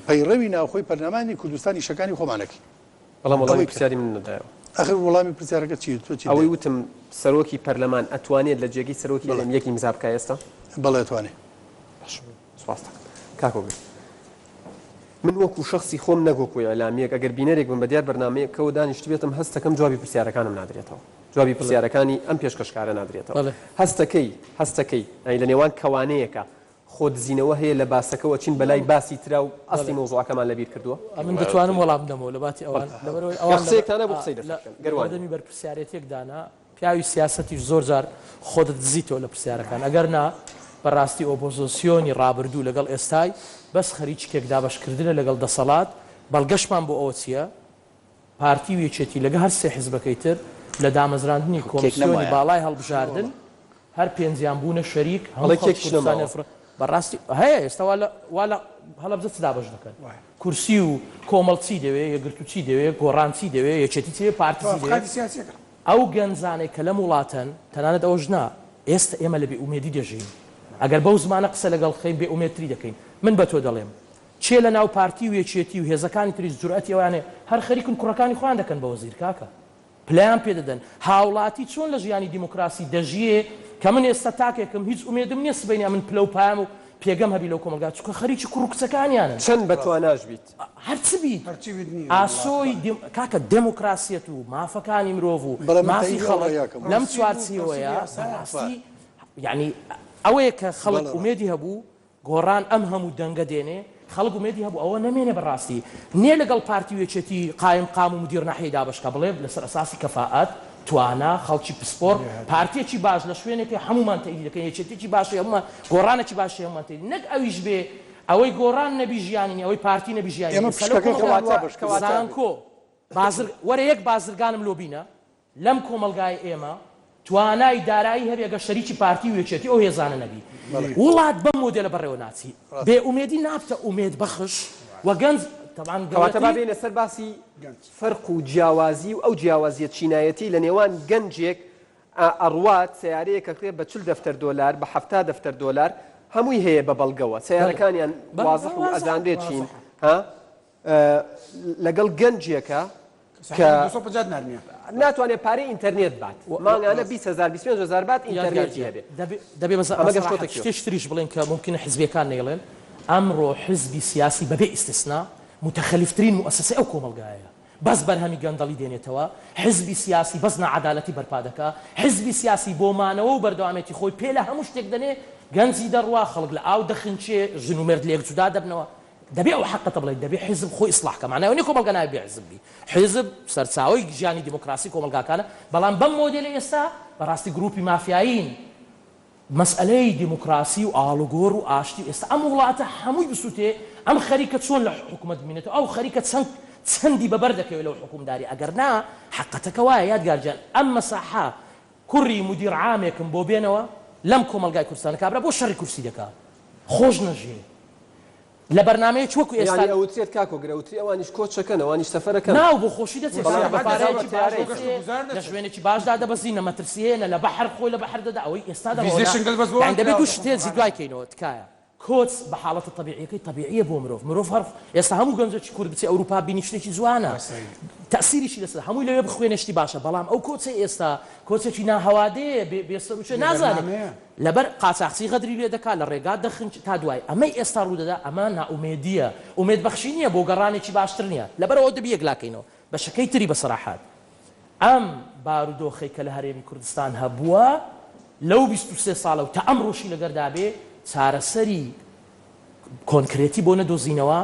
پەیڕەوی ناوخۆی پەرلەمانی کوردستان ئیشەکانی خۆمان ئەکەین. بەڵام وەڵامی ئەوەی کە پرسیاری منت نەدایەوە. ئەخر وەڵامی پرسیارەکە چییە؟ تۆ چیت ئەوەی دەوێت؟ وتم سەرۆکی پەرلەمان ئەتوانێت لە جێگەی سەرۆکی بەڵێ. هەرێم یەک ئیمزا بکا ئێستا؟ بەڵێ ئەتوانێ. باش سوپاست دەکەم. کاک هۆگر من وەکو شەخسی خۆم نەک وەکو ئیعلامییەک ئەگەر بینەرێک بم بە دیار بەرنامەیەکەوە دانیشتبێتم هەست دەکەم جوابی پرسیارەکانم نادرێتەوە. جوابی پرسیارەکانی ئەم پێشکەشکارە نادرێتەوە. هەستەکەی هەستەکەی یانی لە نێوان کەوانەیەکە خۆدزینەوە هەیە لە باسەکەوە چین بەلای باسی ترا و ئەسلی مەوزوعەکەمان لەبیر کردووە؟ ئەمن دەتوانم وەڵام بدەمەوە لە باتی ئەوان لەبەرئەوەی گەر ئەوان قسەیەکتان هەبوو قسەی لەسەر لە بکەن گەر وا نییە. بەردەمی بەرپرسیارێتیەک دانا پیاوی سیاسەتیش زۆر جار خۆت دزیتەوە لە پرسیارەکان ئەگەر نا بەڕاستی ئۆپۆزۆسیۆنی ڕابردوو لەگەڵ ئێستای بەس خەریکی کێک دابەشکردنە لەگەڵ دەسەڵات بەڵگەشمان بۆ ئەوە چیە پارتی و یەکێتی لەگە هەر سێ حزبەکەی تر لە دامەزراندنی کێک کۆمسیۆنی نەمایە. باڵای هەڵبژاردن هەر پێنجیان بوونە شەریک ئەڵێ هەموو خەڵکی کێکیش کوردستانیان نەماوە. فڕ بەڕاستی هەیە ئێستا وا لە وا لە هەڵەبجە چ دابەش دەکەن کورسی و کۆمەڵ چی دەوێ یەکگرتوو چی دەوێ گۆڕان چی دەوێ یەکێتی چی دەوێ پارتی چی دەوێ توافقاتی سیاسیەکە. ئەو گەنجانەی کە لەم وڵاتەن تەنانەت ئەوەش نا ئێستا ئێمە لە بێ ئومێدی دەژین ئەگەر بەو زمانە قسە لەگەڵ خەین بێ ئومێدتری دەکەین من بە تۆ دەڵێم کێ لە ناو پارتی و یەکێتی و هێزەکانی تریش جورئەتی ئەوەیان هەیە هەر خەریکن کوڕەکانی خۆیان دەکەن بە وەزیر کاکە پلەیان پێ دەدەن هاوڵاتی چۆن لە ژیانی دیموکراسی دەژیێ کە من ئێستا تاکێکم هیچ ئومێدم نیە سبەینێ ئەمن پلە و پایەم و پێگەم هەبی لەو کۆمەڵگا چونکە خەریکی کوڕ و کچەکانیانن. چەند بە تواناش بیت. هەر چ بیت هەرچی بیت نیە ئاسۆی وڵاتەکان. کاکە دێموکراسیەت و مافەکانی مرۆڤ و بەڵێ من مافی تەئیدی ئەو خەڵک ڕەیاکەم. لەم پرەنسیپ و پرەنسیپی چوارچێوەیە یاسایە. بەڕاستی یانی ئەوەیە کە خەڵک بەڵێ ڕاستە. ئومێدی هەبوو گۆڕان ئەم هەموو دەنگە دێنێ خەڵک ئومێدی هەبوو ئەوە نەمێنێ بەڕاستی نێ لەگەڵ پارتی و یەکێتی قایم قام و مدیر ناحیەی دابەش کا بڵێ لەسەر ئەساسی کەفائەت توانا خەڵکی پسپۆڕ پارتیەکی باش لە شوێنێک هەیە هەموومان تەئیدی دەکەین یەکێتیەکی باش هەیە هەموومان گۆڕانێکی باش هەیە هەموومان تەئیدی نەک ئەویش بێ ئەوەی گۆڕان نەبی ژیانی نیە ئەوەی پارتی نەبی ژیانی ئێمە نیە ئێستا لەو پشکەکەی کۆمەڵگا خۆمان وا بەش کردووە. زانکۆ بازر وەرە یەک بازرگانم لۆ بینە لەم کۆمەڵگای ئێمە توانای دارایی هەبێ گەر شەریکی پارتی و یەکێتی ئەو هێزانە نەبی وڵات بەم مۆدێلە بەڕێوە ناچی بێ ئومێدی نابتە ئومێد بەخش و گەنج تەبعەن کەواتە با گەورەترین بێینە سەر باسی فەرق و جیاوازی و ئەو جیاوازیە چینایەتی لە نێوان گەنجێک ئەڕوات سەیارەیەک ئەکڕێ بە 40 دەفتەر دۆلار بە 70 دەفتەر دۆلار هەمووی هەیە بە بەڵگەوە سەیارەکانیان وازح و ئەزانرێت چین ها لەگەڵ گەنجێکە کە ناتوانێت پارەی ئینتەرنێت بات مانگانە 20 هزار 25 هزار بات ئینتەرنێتی هەبێ. دەبێ ئەمە گەشتۆتە کوێ؟ شتێکی تریش بڵێن کە مومکینە حزبیەکان نەیڵێن، ئەمڕۆ حزبی سیاسی بەبێ ئیستسنا موتەخەلیفترین موئەسەسەی ئەو کۆمەڵگایەیە، بەس بەرهەمی گەندەڵی دێنێتەوە، حزبی سیاسی بەس ناعەدالەتی بەرپا دەکا، حزبی سیاسی بۆ مانەوە و بەردەوامێتی خۆی پێ لە هەموو شتێک دەنێ، گەنجی دەڕوا، خەڵک لە ئاو دەخنکێ، ژن و مێرد لێک جودا دەبنەوە. دەبێ ئەو حەقەتە بڵێین، دەبێ حیزب خۆی ئیسڵاح کا، مەعنای ئەوە نیە کۆمەڵگا نابێ بێ حیزب بی، حیزب سەرچاوەی ژیانی دیموکراسی کۆمەڵگاکانە، بەڵام بەم مۆدێلەی ئێستا بەڕاستی گروپی مافیایین، مەسئەلەی دیموکراسی و ئاڵوگۆڕ و ئاشتی و ئێستا ئەم وڵاتە هەمووی بسوتێ، ئەم خەریکە چۆن لە حکومەت بمینێتەوە، ئەو خەریکە چەند چەندی بەبەر دەکەوێ لەو حوکمداری، ئەگەر نا حەقەتەکە وایە یادگار گیان ئەم مەساحە کوڕی مودیر عامێکم بۆ بێنەوە لەم کۆمەڵگای کوردستانە کابرا بۆ شەڕی کورسی دەکا خۆش نەژیێ لە بەرنامەیەکی وەکو ئێستا. یانی ئەوترێت کاک هۆگر ئەوترێ ئەوانیش کۆچ ئەکەن ئەوانیش سەفەر ئەکەن. نا و بۆ خۆشی دەچێ بەڵام کاکە بە بە پارەیەکی باش تەیارەی دەچێ لە شوێنێکی باش دادەبەزی نە مەترسی هەیە نە لە بەحر خۆی لە بەحر دەدا ئەوەی ئێستا دەڕۆ ڤیزەی نا شنگل بەس بۆ یانی ئەوان دەبێ دوو کراوەتەوە. شت هەیە دوای کەینەوە تکایە کۆچ بە حاڵەتە تەبیعیەکەی تەبیعیە بۆ مرۆڤ، مرۆڤ هەر ئێستا هەموو گەنجێکی کورد بچێ ئەوروپا بینی شتێکی جوانە تەئسیریشی لەسەر هەمووی لەوێ بخوێنێ شتی باشە، بەڵام ئەو کۆچەی ئێستا کۆچێکی ناهەوادەیە بێ بێ سەروچێ نازانێ لەبەر قاچاخچی غەدری لێ دەکا لە ڕێگا دەخنچ تا دوای ئەمەی ئێستا ڕوودەدا ئەمە نائومێدیە ئومێد بەخشی نیە بۆ گەڕانێکی باشتر نیە لەبەرئەوە دەبی یەکلاکەینەوە بەشەکەی تری بە سەراحەت ئەم بارودۆخەی کە لە هەرێمی کوردستان هەبووە لەو 23 ساڵە و تا ئەمڕۆشی لەگەردا بێ چارەسەری کۆنکرێتی بۆ نەدۆزینەوە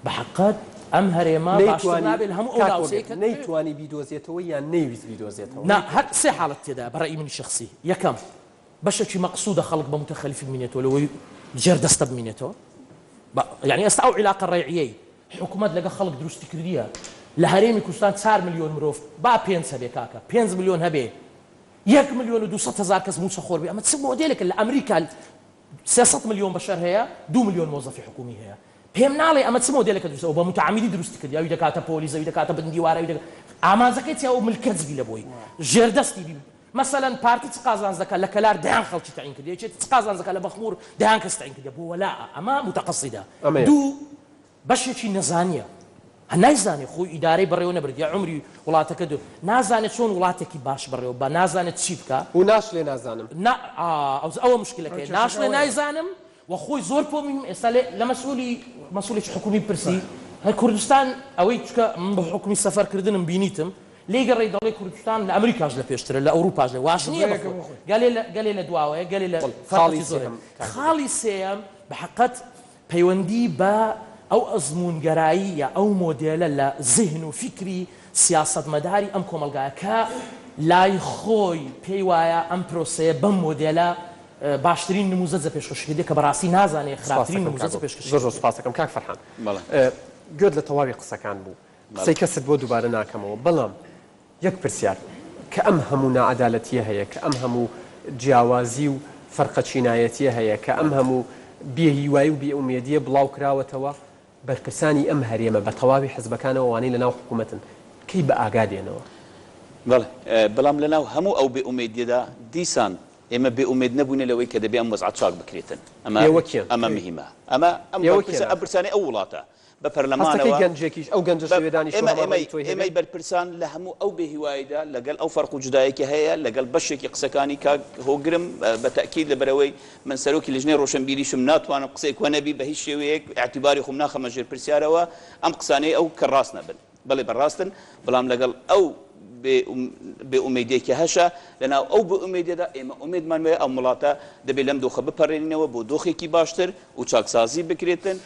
بە حەقت ئەم هەرێمە باشتر نەیتوانی نابێ لە هەموو ئەو کاک ناوچەی هۆگر کە نەیتوانی بیدۆزێتەوە یان نەیویست بیدۆزێتەوە؟ نا هەر سێ حاڵەت تێدایە بە ڕەئی منی شەخسی یەکەم بەشێکی مەقسودە خەڵک بە موتەخەلیفی بمینێتەوە لەوەی ژێر دەستە بمینێتەوە بە یانی ئێستا ئەو عیلاقە ڕەیعیەی حکومەت لەگە خەڵک دروستی کردیە لە هەرێمی کوردستان چار ملیۆن مرۆڤ با پێنج هەبێ کاکە پێنج ملیۆن هەبێ یەک ملیۆن و 200 هەزار کەس مووچەخۆر بێ ئەمە چ مۆدێلێکە لە ئەمریکا 300 ملیۆن بەشەر هەیە دوو ملیۆن مۆزەفی حکومی هەیە پێم ناڵێ ئەمە چ مۆدێلێکە دروستە ئەو بە متعەمیدی دروستی کردی ئەوی دەکاتە پۆلیس ئەوی دەکاتە بن دیوار ئەوی دەکات ئامانجەکەی چیە ئەو ملکەچ بی لە بۆی ژێردەستی بی مەسەلەن پارتی چ قازانج دەکات لە کەلار دەیان خەڵکی تەعین کردیە یەکێتی چ قازانج دەکات لە مەخمور دەیان کەس تەعین کردیە بۆ وەلائە ئەمە متقصدە ئەمەیە. دوو بەشێکی نەزانیە هە نایزانێ خۆی ئیدارەی بەڕێوە نەبردیە عومری وڵاتەکە دو نازانێ چۆن وڵاتێکی باش بەڕێوە با نازانێت چی بکا. و ناشلێ نازانم. نا ئا ئەوە مشکلەکەیە ناشڵێ نایزانم و خۆی زۆر پۆ مهم ئێستا لێ لە مەسئولی مەسئولێکی حکومی پرسی هەر کوردستان ئەوەی چکە من بە حکومی سەفەر کردنم بینیتم. لێی گەڕێی دەڵێ کوردستان لە ئەمریکاش لە پێشترە لە ئەوروپاش لە واش نییە بە خۆی گەلێ لە گەلێ لە دواوەیە گەلێ لە خاڵی فەرقێکی زۆر سێهەم هەیە کاک هۆگر. خاڵی سێیەم بە حەقەت پەیوەندی بە ئەو ئەزموونگەرایی یا ئەو مۆدێلە لە زهن و فیکری سیاسەتمەداری ئەم کۆمەڵگایە کە لای خۆی پێی وایە ئەم پرۆسەیە بەم مۆدێلە باشترین نموزەجە پێشکەشی کردیە کە بەڕاستی نازانێ خراپترین سوپاستەکەم کاک نموزەجە هۆگر. پێشکەشی زۆر زۆر کردیە. سوپاستەکەم کاک فەرحان. بەڵێ. گوێت لە تەواوی قسەکان بوو. قسەی کەست بۆ دووبارە ناکەمەوە، بەڵام یەک پرسیار، کە ئەم هەموو ناعەدالەتییە هەیە، کە ئەم هەموو جیاوازی و فەرقە چینایەتییە هەیە، کە ئەم هەموو بێ هیوایی و بێ ئومێدییە بڵاو کراوەتەوە، بەرپرسانی ئەم هەرێمە بە تەواوی حزبەکانەوە ئەوانەی لەناو حکوومەتن، کەی بە ئاگا دێنەوە؟ بەڵێ، بەڵام لەناو هەموو ئەو بێ ئومێدییەدا دیسان ئێمە بێ ئومێد نەبووینە لەوەی کە دەبێ ئەم وەزعە چاک بکرێتن. ئەمە ئێوە کێن؟ ئەمە مهیمە. ئەمە ئەم ئێوە بەرپرسە کێن ئەم ئاخر؟ پرسانەی ئەو وڵاتە. بە هەستەکەی پەرلەمانەوە گەنجێکیش ئەو گەنجەش بە لەوێ دانیشتووە ئێمە هەمان ئێمەی ڕەئی تۆی هەبێ؟ ئێمەی بەرپرسان لە هەموو ئەو بێ هیواییدا لەگەل ئەو فەرق و جودایەی کە هەیە لەگەڵ بەشێکی قسەکانی کاک هۆگرم بە تەئکید لەبەرئەوەی من سەرۆکی لیژنەی ڕۆشنبیریشم ناتوانم قسەیەک وەنەبی بە هیچ شێوەیەک ئیعتیباری خۆم ناخەمە ژێر پرسیارەوە ئەم قسانەی ئەو کە ڕاست نەبن بەڵێ بە ڕاستن بەڵام لەگەڵ ئەو بێ بێ ئومێدیەی کە هەشە لەناو ئەو بێ ئومێدیەدا ئێمە ئومێدمان وایە ئەم وڵاتە دەبێ لەم دۆخە بپەڕێنینەوە بۆ دۆخێکی باشتر و چاکسازی بکرێتن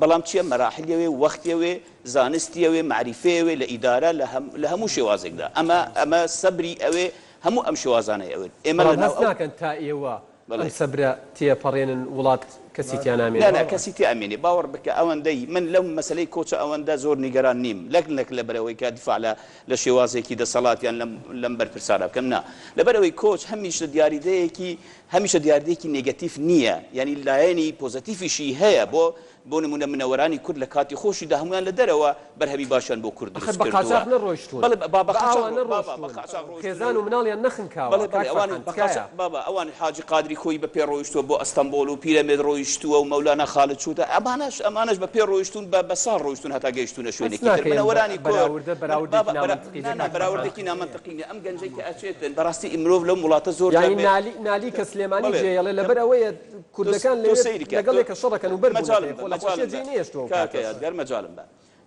بەڵام چیە مەراحلی ئەوێ وەختی ئەوێ زانستی ئەوێ مەعریفەی ئەوێ لە ئیدارە لە هەم لە هەموو شێوازێکدا ئەمە ئەمە سەبری ئەوێ هەموو ئەم شێوازانەی ئەوێت ئێمە بەڵام لە ناو هەست ئەو ناکەن تا ئێوە بەڵێ. ئەم سەبرە تێپەڕێنن وڵات کەسی تیا نا نا نامێنێت؟ کەسی تیا ئەمێنێ باوەڕ بکە ئەوەندەی من لەم مەسەلەی کۆچە ئەوەندە زۆر نیگەران نیم لەک نەک لەبەرئەوەی کە دیفاع لە لە شێوازێکی دەسەڵات یان لەم لەم بەرپرسانە بکەم نا لەبەرئەوەی کۆچ هەمیشە دیاریدەیەکی هەمیشە دیاردەیەکی نێگەتیف نییە، یانی لایەنی پۆزەتیفیشی هەیە، بۆ بۆ نموونە منەوەرانی کورد لە کاتی خۆشیدا هەموویان لە دەرەوە بەرهەمی باشیان بۆ کورد ئەخر دروست بە کردووە. قاچاخ نەڕۆیشتوون، بەڵێ با بە بە قاچاخ ئاوا ڕۆ بابا بە نەڕۆشتوون، قاچاخ ڕۆیشتوون خێزان و مناڵیان نەخنکاوە، بەڵێ کاک بەڵێ ئەوان فەرحان بە قاچاخ تکایە. بابا ئەوان حاجی قادری کۆیی بە پێ ڕۆیشتووە بۆ ئەستەنبۆڵ و پیرەمێرد ڕۆیشتووە و مەولانا خالد چووتە ئەمانەش ئەمانەش بە پێ ڕۆیشتوون بە بە ساڵ ڕۆیشتوون هەتا گەیشتوونە هەست شوێنێکی تر ناکەی ئەم منەوەرانی کورد بەراوردە من بەراوردێکی بابا بەرا نامەنتقی نا بێ نا کاک فەرحان؟ بەراوردێکی نامەنتقی نییە ئەم گەنجەی کە ئەچێتن بەڕاستی مرۆڤ لەم وڵاتە زۆر جار یانی بێ نالی نالی کە سلێمانی بەڵێ جێیەڵێ لەبەر ئەوەیە تۆ کوردەکان تۆ لەوێ سەیری کە لەگەڵ تۆ یەکە شەڕەکەن و بەر بوونەتە مەجالم یەک بە خۆ لە خۆشیە مەجالم بە جێی نەیەشتووە ئەو کاکە کاتەش. یادگار مەجالم بە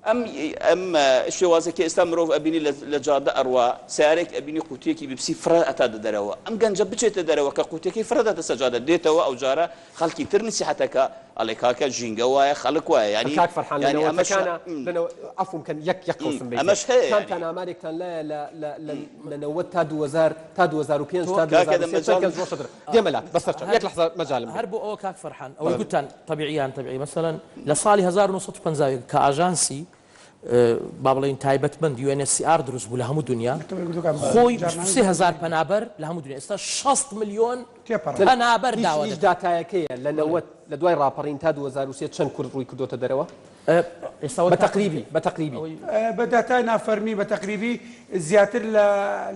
ئەم ئەم شێوازە کە ئێستا مرۆڤ ئەبینی لە لە جادە ئەڕوا سەیارەیەک ئەبینی قوتیەکی بیپسی فڕە ئەتاتە دەرەوە ئەم گەنجە بچێتە دەرەوە کە قوتیەکەی فڕە داتە سەر جادە دێتەوە ئەو جارە خەڵکی تر نسیحەتەکا ئەڵێ کاکە ژینگە وایە خەڵک وایە یانی کاک فەرحان لە یانی ئەمەش نەوەتەکانا لە نەوە عەفوم کەن یەک یەک قەوسم بەیتێ ئەمەش هەیە یانی کامتان ئامارێکتان لایە لە لە لە لە 90 تا 2000 تا 2005 تۆ تا کاکە دە 2003 چەند مەجالم کەس ڕۆشتە دەرەوە دێمە لات بەسەر چاو هەر یەک لەحزە مەجالم هەر بەی بۆ ئەوە کاک فەرحان ئەوەی گوتتان تەبیعی یان تەبیعی مەسەلەن لە ساڵی 1951 کە ئاژانسی با بڵێین تایبەتمەند UNHCR دروست بوو لە هەموو دنیا خۆی 23 هەزار پەنابەر لە هەموو دنیا ئێستا 60 ملیۆن پەنابەر داوا هیچ دەکەن. داتایەکەیە لە 90 لە دوای ڕاپەڕین تا 2003 چەند کورد ڕووی کردۆتە دەرەوە؟ ئێستا بە تەقریبی بە تەقریبی. بە داتای نافەرمی بە تەقریبی زیاتر لە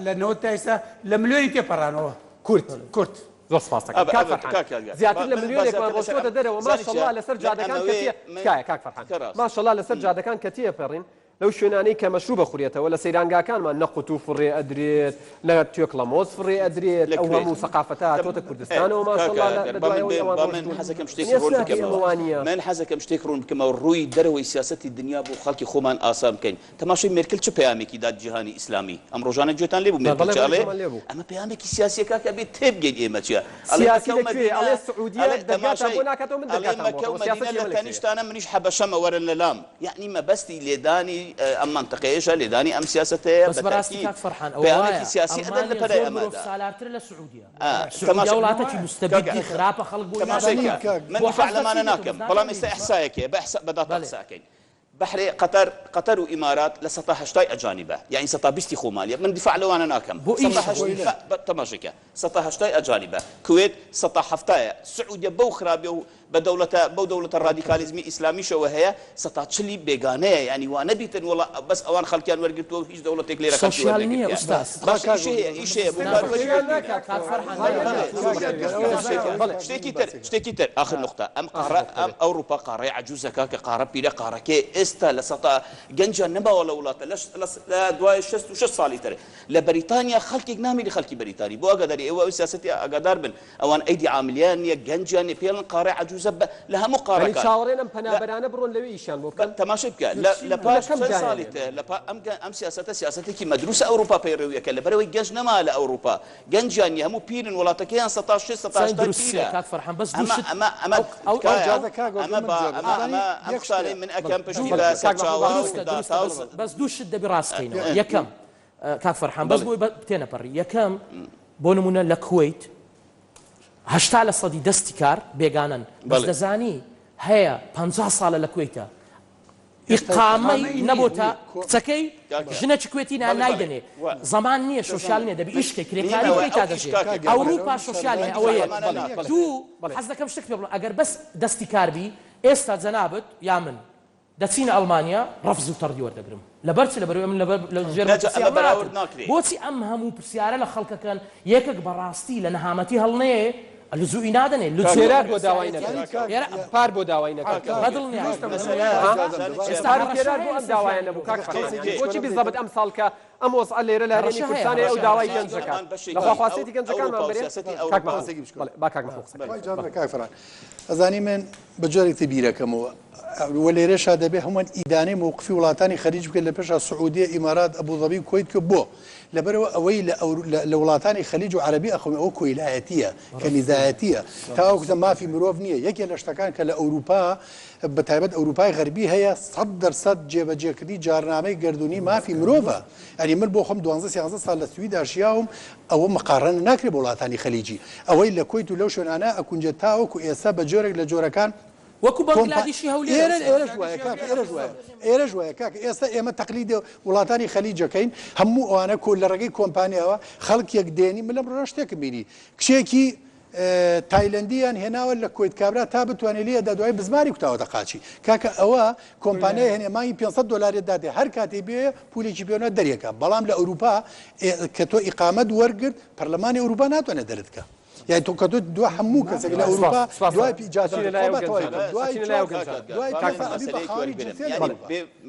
لە 90 تا ئێستا لە ملیۆنی تێپەڕانەوە کورد کورد. زۆر سپاست دەکەم کاک فەرحان زیاتر لە ملیۆنێکمان ڕۆشتووەتە دەرەوە ماشەڵڵا لەسەر جادەکان کە تێ تکایە کاک فەرحان ماشەڵڵا لەسەر جادەکان کە تێپەڕین لەو شوێنانەی کە مەشروب ئەخورێتەوە لە سەیرانگاکانمان نە قوتوو فڕێ ئەدرێت نە توێکڵە مۆز فڕێ ئەدرێت ئەو هەموو سەقافەتە هاتۆتە کوردستانەوە ماشەڵڵا لە دوای ئەوەی ئەوان ڕۆشتوون حەزەکەم شتێک ئێستا ڕوون ناکەی بکەمەوە ئەمە وانییە. من حەزەکەم شتێک ڕوون بکەمەوە ڕووی دەرەوەی سیاسەتی دنیا بۆ خەڵکی خۆمان ئاسان بکەین تەماشای مێرکل چ پەیامێکی دات جیهانی ئیسلامی ئەم ڕۆژانە گوێتان لێ بوو مێرکل بەڵێ چ بەڵێ ئەڵێ گوێمان لێ بوو. ئەمە پەیامێکی سیاسیە کاکە ئەبێ تێبگەین ئێمە چیە ئەڵێ سیاسی مەکە و لە کوێیە مەدینە ئەڵێ سعودیە ئەڵێ دەرگاتان تەماشای بۆ ناکاتەوە من ئەڵێ دەرگاتان بۆ مەکە و ئەکەمەوە مەدینە سیاسەتی لە ئێمە لە کوێیە. تەنیشتانە منیش حەبەشەمە وەرن لە لام یەعنی مەبەستی لێدانی ئەم مەنتقەیەشە لێدانی ئەم سیاسەتەیە بەس بە بەڕاستی تەئکید کاک فەرحان ئەوە پەیامێکی وایە سیاسی ئەدەن لە ئەڵمانیا پەنای زۆر مرۆڤ ئەمەدا. سالارترە لە سعودیە ئا سعودیە تەماشا وڵاتەکی کاکە مستەبیدی خراپە خەڵک بۆی تەماشای ناچێت کە من بۆ دیفاع حەز لەمانە دەچیتەوە ناکەم بەس بەڵام ناتوانین ئێستا ئیحسایەک هەیە بە ئیحسا بە داتا بەڵێ قسە ئەکەین بەحرێ قەتەر قەتەر و ئیمارات لە سەتا هەشتای ئەجانیبە یانی سەتا بیستی خۆمالیە من دیفاع لەوانە ناکەم بۆ سەتا ئیشە هەشت بە بە تەماشای کە سەتا هەشتای ئەجانیبە کوێت سەتا حەفتایە سعودیە بەو خرابیە و بە دەوڵەتە بەو دەوڵەتە ڕادیکالیزمی ئیسلامیشەوە هەیە سەتا چلی بێگانەیە یانی وا نەبیتن وەڵا بەس ئەوان خەڵکیان وەرگرتووە و هیچ دەوڵەتێک لێرە خەڵکی سۆشیال نییە وەرنەگرتیە ئوستاز. باشە ئیشی هەیە ئیش هەیە بۆ نا کار وەرگرتن کاک فەرحان نا شتێکی تر شتێکی تر ئاخر نوقتە ئەم قاڕە ئەم ئەوڕوپا قاڕەی عەجوزە کاکە قاڕە پیرە قاڕەکەیە ئێستا لە سەتا گەنجیان نەماوە لە وڵاتە لە لە دوای 66 ساڵی تر لە بەریتانیا خەڵکێک نامێنی خەڵکی بەریتانی بۆ ئاگاداری ئێوە ئەو سیاسەتی ئاگادار بن ئەوان ئەیدی عاملیان نییە گەنجیان نییە پێڵن قاڕەی عەجوز. عەجوزە بە لە هەموو یانی قاڕەکان چاوەڕێن ئەم لە پەنابەرانە بڕۆن لەوێ ئیشیان بۆ بە بکەن؟ تەماشای بکە لە لە لە پاش کەم چەند دایان ساڵی ئێمە. تر لە پا ئەم گە ئەم سیاسەتە سیاسەتێکی مەدروسە ئەوروپا پەیڕەوی ئەکا لەبەرئەوەی گەنج نەما لە ئەوروپا گەنجیان نیە هەموو پیرن وڵاتەکەیان سەتا شێست سەتا سەین هەشتای دروست پیرە کاک فەرحان بەس دوو ئەمە شت ئەمە ئەمە ئەو ئەو ئەو تکایە ئیجازە کاک وەردە ئەمە من با جواب ئەمە ئەزانی ئەمە ئەم یەک قسانەی شتێ من ئەکەم بەڵێ پشتی بەڵێ بە کاک مەحموود سەرچاوە با و دروستە دروستە داتا و بەس بەس دوو شت دەبی ڕاست کەینەوە یەکەم کاک فەرحان بەس بەڵێ بۆی تێنەپەڕی یەکەم بۆ نمونە لە کوەیت 80 لە سەدی دەستی کار بێگانەن بەس بەڵێ دەزانی هەیە 50 ساڵە لە کوەیتە ئێستا ئیقامەی ئیقامەی نییە نەبۆتە نییە کۆ کچەکەی کاکە ژنەکی کوێتی نا بەڵێ بەڵێ نایدەنێ وە زەمان نییە شۆشیال دەزانم نییە دەبی من ئیش کەی کرێکاری نیمەوە بکەی تا ئەو ئیش دەژێ کاکە کاک گەر یادگار ئەوروپا ئەوە شۆشیال شەرمە هەیە من ئەوە دفاع یەک لەمانە بەڵێ ناکەم بەڵێ دوو بەڵێ حەز دەکەم شتێک پێ بڵێم ئەگەر بەس دەستی کار بی ئێستا جەنابت یا من دەچینە ئەڵمانیا ڕەفز و تەڕدی وەردەگرم لەبەر چ لەبەرئەوەی من لەبەر لە ژێر نەجا مەترسی ئەمە بەراورد هەڵنەهاتم ناکرێ. بۆچی ئەم هەموو پرسیارە لە خەڵکەکەن یەکەک بەڕاستی لە نەهامەتی هەڵنەیێ لجوئی نادەنێ لجوئی پێرار بۆ داوای بەرپرسیارێتی نەکرد یانی کاک ئێرە یا پار بۆ داوای نەکرد کاکە کاک بەدڵنیاییم دروستە مەسەلە ها زانی چیە ئێستا پار و هەڕەشە پێرار بۆ هەیە ئەم لەسەر داوایە ژیانی نەبوو کاک مرۆڤەکان فەرحان قەوسێکی یانی بۆچی بچکۆلە بیزەبت بدەیتە ئەم ساڵ کە ئەم وەزعە لێرە لە هەرێمی هەڕەشە هەیە کوردستانەیە ئەو هەڕەشە داوای هەڕەشە گەنجەکات هەمان بەشێکی لەخوا ئەو خواسیەتی گەنجەکانمان ئەوروپا و بەرێ سیاسەتی کاک ئەوروپا مەحموود قەوسێکی بچکۆلە بەڵێ با کاک مەحموود قسە بەڵێ خوای جوان بێ کاک فەرحان ئەزانی من بە جۆرێک تر بیرەکەمەوە وە لێرەشا دەبێ هەمووان ئیدانەی مەوقفی وڵاتانی خەلیج بکەن لە پێشا سعودیە ئیمارات ئەبوزەبی و کوەیت کە بۆ لەبەرئەوە ئەوەی لە لە وڵاتانی خەلیج و عەرەبی ئەقەومێ ئەوە کۆیلایەتیە کەنیزایەتیە تاوەکو مافی مرۆڤ نییە یەکێ لە شتەکان کە لە ئەوروپا بە تایبەت ئەوروپای غەربی هەیە 100% جێبەجێکردنی جارنامەی گەردوونی مافی مرۆڤە ئەنی من بۆ خۆم دوانزە سیانزە ساڵ لە سویدا ژیاوم ئەوە مقاڕەنە ناکرێ بە وڵاتانی خەلیجی ئەوەی لە کوەیت و لەو شوێنانە ئەکونجێت تاوەکو ئێستا بە جۆرێک لە جۆرەکان وەکو کۆمپا بەنگلادیشی هەولێرە ئێرە ئوستاز. ئێرەش وایە کاکە ئێرەش وایە ئێرەش وایە کاکە ئێستا ئێمە تەقلیدی وڵاتانی خەلیج ئەکەین هەموو ئەوانە کۆ لە ڕێگەی کۆمپانیاوە خەڵکێک دێنی من لەم ڕۆژە شتێکم بینی کچێکی تایلەندیان هێناوە لە کوەیت کابرا تا بتوانێت لێ دا دوای بزماری کوتاوەتە قاچی کاکە ئەوە کۆمپانیای هێنێ مانگی 500 دلارێت دادێ هەر کاتێ بێ پولێکی پێ دەرێکە بەڵام لە ئەوروپا کە تۆ ئیقامەت وەرگرت پەرلەمانی ئەوروپا ناتوانێت دەرت کە یانی تۆ کە تۆ دوا هەموو کەسێک لە ئەوروپا دوای ئیجازە دوای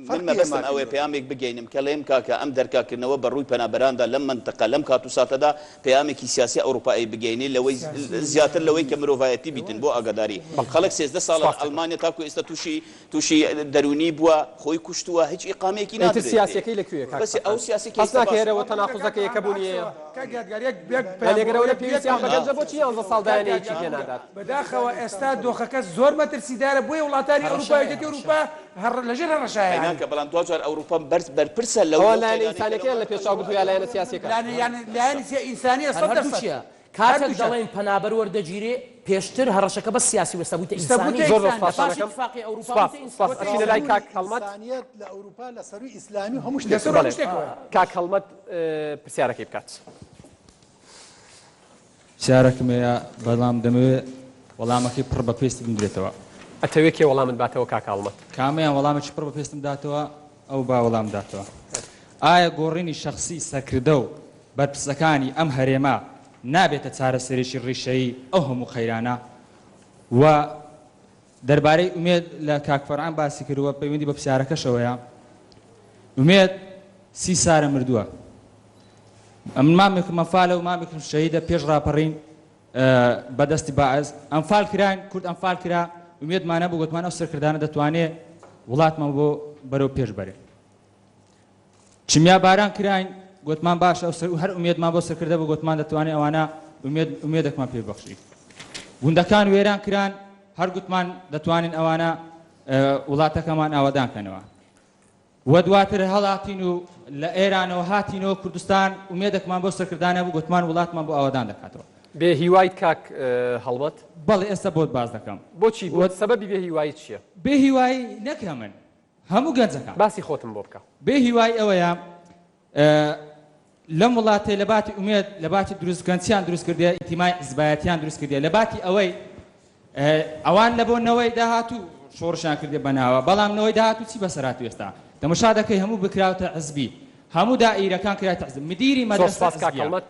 من مەبەستم ئەوەیە پەیامێک بگەینم کە ڵێم کاکە ئەم دەرکاکردنەوە بە ڕووی پەنابەراندا لەم مەنتقە لەم کات و ساتەدا پەیامێکی سیاسی ئەوروپایی بگەینێ لەوەی زیاتر لەوەی کە مرۆڤایەتی بیتن بۆ ئاگاداری خەڵک 13 ساڵە لە ئەڵمانیا تاکو ئێستا تووشی تووشی دەروونی بووە خۆی کوشتووە هیچ ئیقامەیەکی ئیتر نادرێتێ سیاسیەکەی لە کوێیە کاک بەس ئەو فەرهاد سیاسیەکەی هەست ئێستا ناکەی باشە هەرەوە تەناقوزەکە یەکە بوونی هەیە کاک یادگار یەک یەک پەیام یانی بۆ ئەگەر ئەوەنە یەک یەک پێویستیان بە گەنجە بۆچی یانزە ساڵ کاک دایانە هیچی یادگار پێ نادات بەداخەوە ئێستا دۆخەکە زۆر مەترسیدارە بۆیە وڵاتانی هەڕەشە ئەوروپا هەیە یەکێتی هەڕەشە ئەوروپا هەڕ لەژێر هەڕەشایە ئەی یانی ناکە بەڵام دواجار ئەوروپا بەرز بەرپرسە لەو ئەوان لەو لایەنە قەیرانەی کە لەو ئینسانیەکەیان لە مەنتقە پێش چاو گرتووە یا لایەنە سیاسیەکان لایەنە یانی لایەنی سیا ئینسانیە هەر سەد هەردوو دەرسەد چیە کاتێک هەردووکیان دەڵێن پەنابەر وەردەگیرێ پێشتر هەڕەشەکە بەس سیاسی بوو ئێستا بوویتە ئیستا ئینسانی بووتە زۆر زۆر ئینسانی لە پاش سپاستان ئەکەم ئیتفاقی ئەوروپا سپاس بوویتە سپاس ئینسانی بووتە ئەچینە لای ئینسانی کاک هەڵمەت ئینسانیەت لە ئەوروپا لە سەرووی ئیسلامی و هەموو لە سەروو شتێکەوەیە هەموو بەڵێ شتێکەوەیە کاک هەڵمەت پرسیارەکەی بکات. پرسیارەکم هەیە بەڵام دەمەوێ وەڵامەکەی پڕ بە پێستی بمدرێتەوە. ئەتەوێ کێ وەڵامت باتەوە کاک هەڵمەت؟ کامەیان وەڵامێکی پڕ بە پێستم داتەوە ئەو با وەڵام داتەوە. ئایا گۆڕینی شەخسی سەرکردە و بەرپرسەکانی ئەم هەرێمە نابێتە چارەسەرێکی ڕیشەیی ئەو هەموو قەیرانە؟ وە دەربارەی ئومێد لە کاک فەرعان باسی کرد و پەیوەندی بە پرسیارەکەشەوەیە ئومێد سی سارە مردووە ئەمن مامێکم ئەنفالە و مامێکم شەهیدە پێش ڕاپەڕین بەدەستی باعز ئەنفال کراین کورد ئەنفال کرا ئومێدمان هەبوو گوتمان ئەو سەرکردانە دەتوانێ وڵاتمان بۆ بەرەو پێش بەرێ کیمیا باران کراین گۆتمان باشە ئەو سەر هەر ئومێدمان بۆ سەرکردە بوو گۆتمان دەتوانێ ئەوانە ئومێد ئومێدەکمان پێ بەخشی گوندەکان وێران کران هەر گوتمان دەتوانین ئەوانە وڵاتەکەمان ئاوادان کەنەوە و دواتر هەڵاتین و لە ئێرانەوە هاتینەوە کوردستان ئومێدەکمان بۆ سەرکردانە بوو گوتمان وڵاتمان بۆ ئاوادان دەکاتەوە. بێ هیوایت کاک هەڵمەت؟ بەڵێ ئێستا بۆت باس دەکەم. بۆچی؟ سەبەبی بێ هیواییت چییە؟ بێ هیوایی نەک هەمن هەموو گەنجەکان. باسی خۆتم بۆ بکە. بێ هیوایی ئەوەیە لەم وڵاتەی لە باتی ئومێد لە باتی دروست بکەن چیان دروست کردیە ئینتیمای حزبایەتیان دروست کردیە لە باتی ئەوەی ئەوان لە بۆ نەوەی داهاتوو شۆڕشیان کردیە بەناوە بەڵام نەوەی داهاتوو چی بەسەر هاتوو ئێستا تەمەشا دەکەی هەموو بکراوتە حزبی هەموو دائیرەکان کرایتە حزب مدیری زۆر مەدرەسە سپاس کاک حزبیە هەڵمەت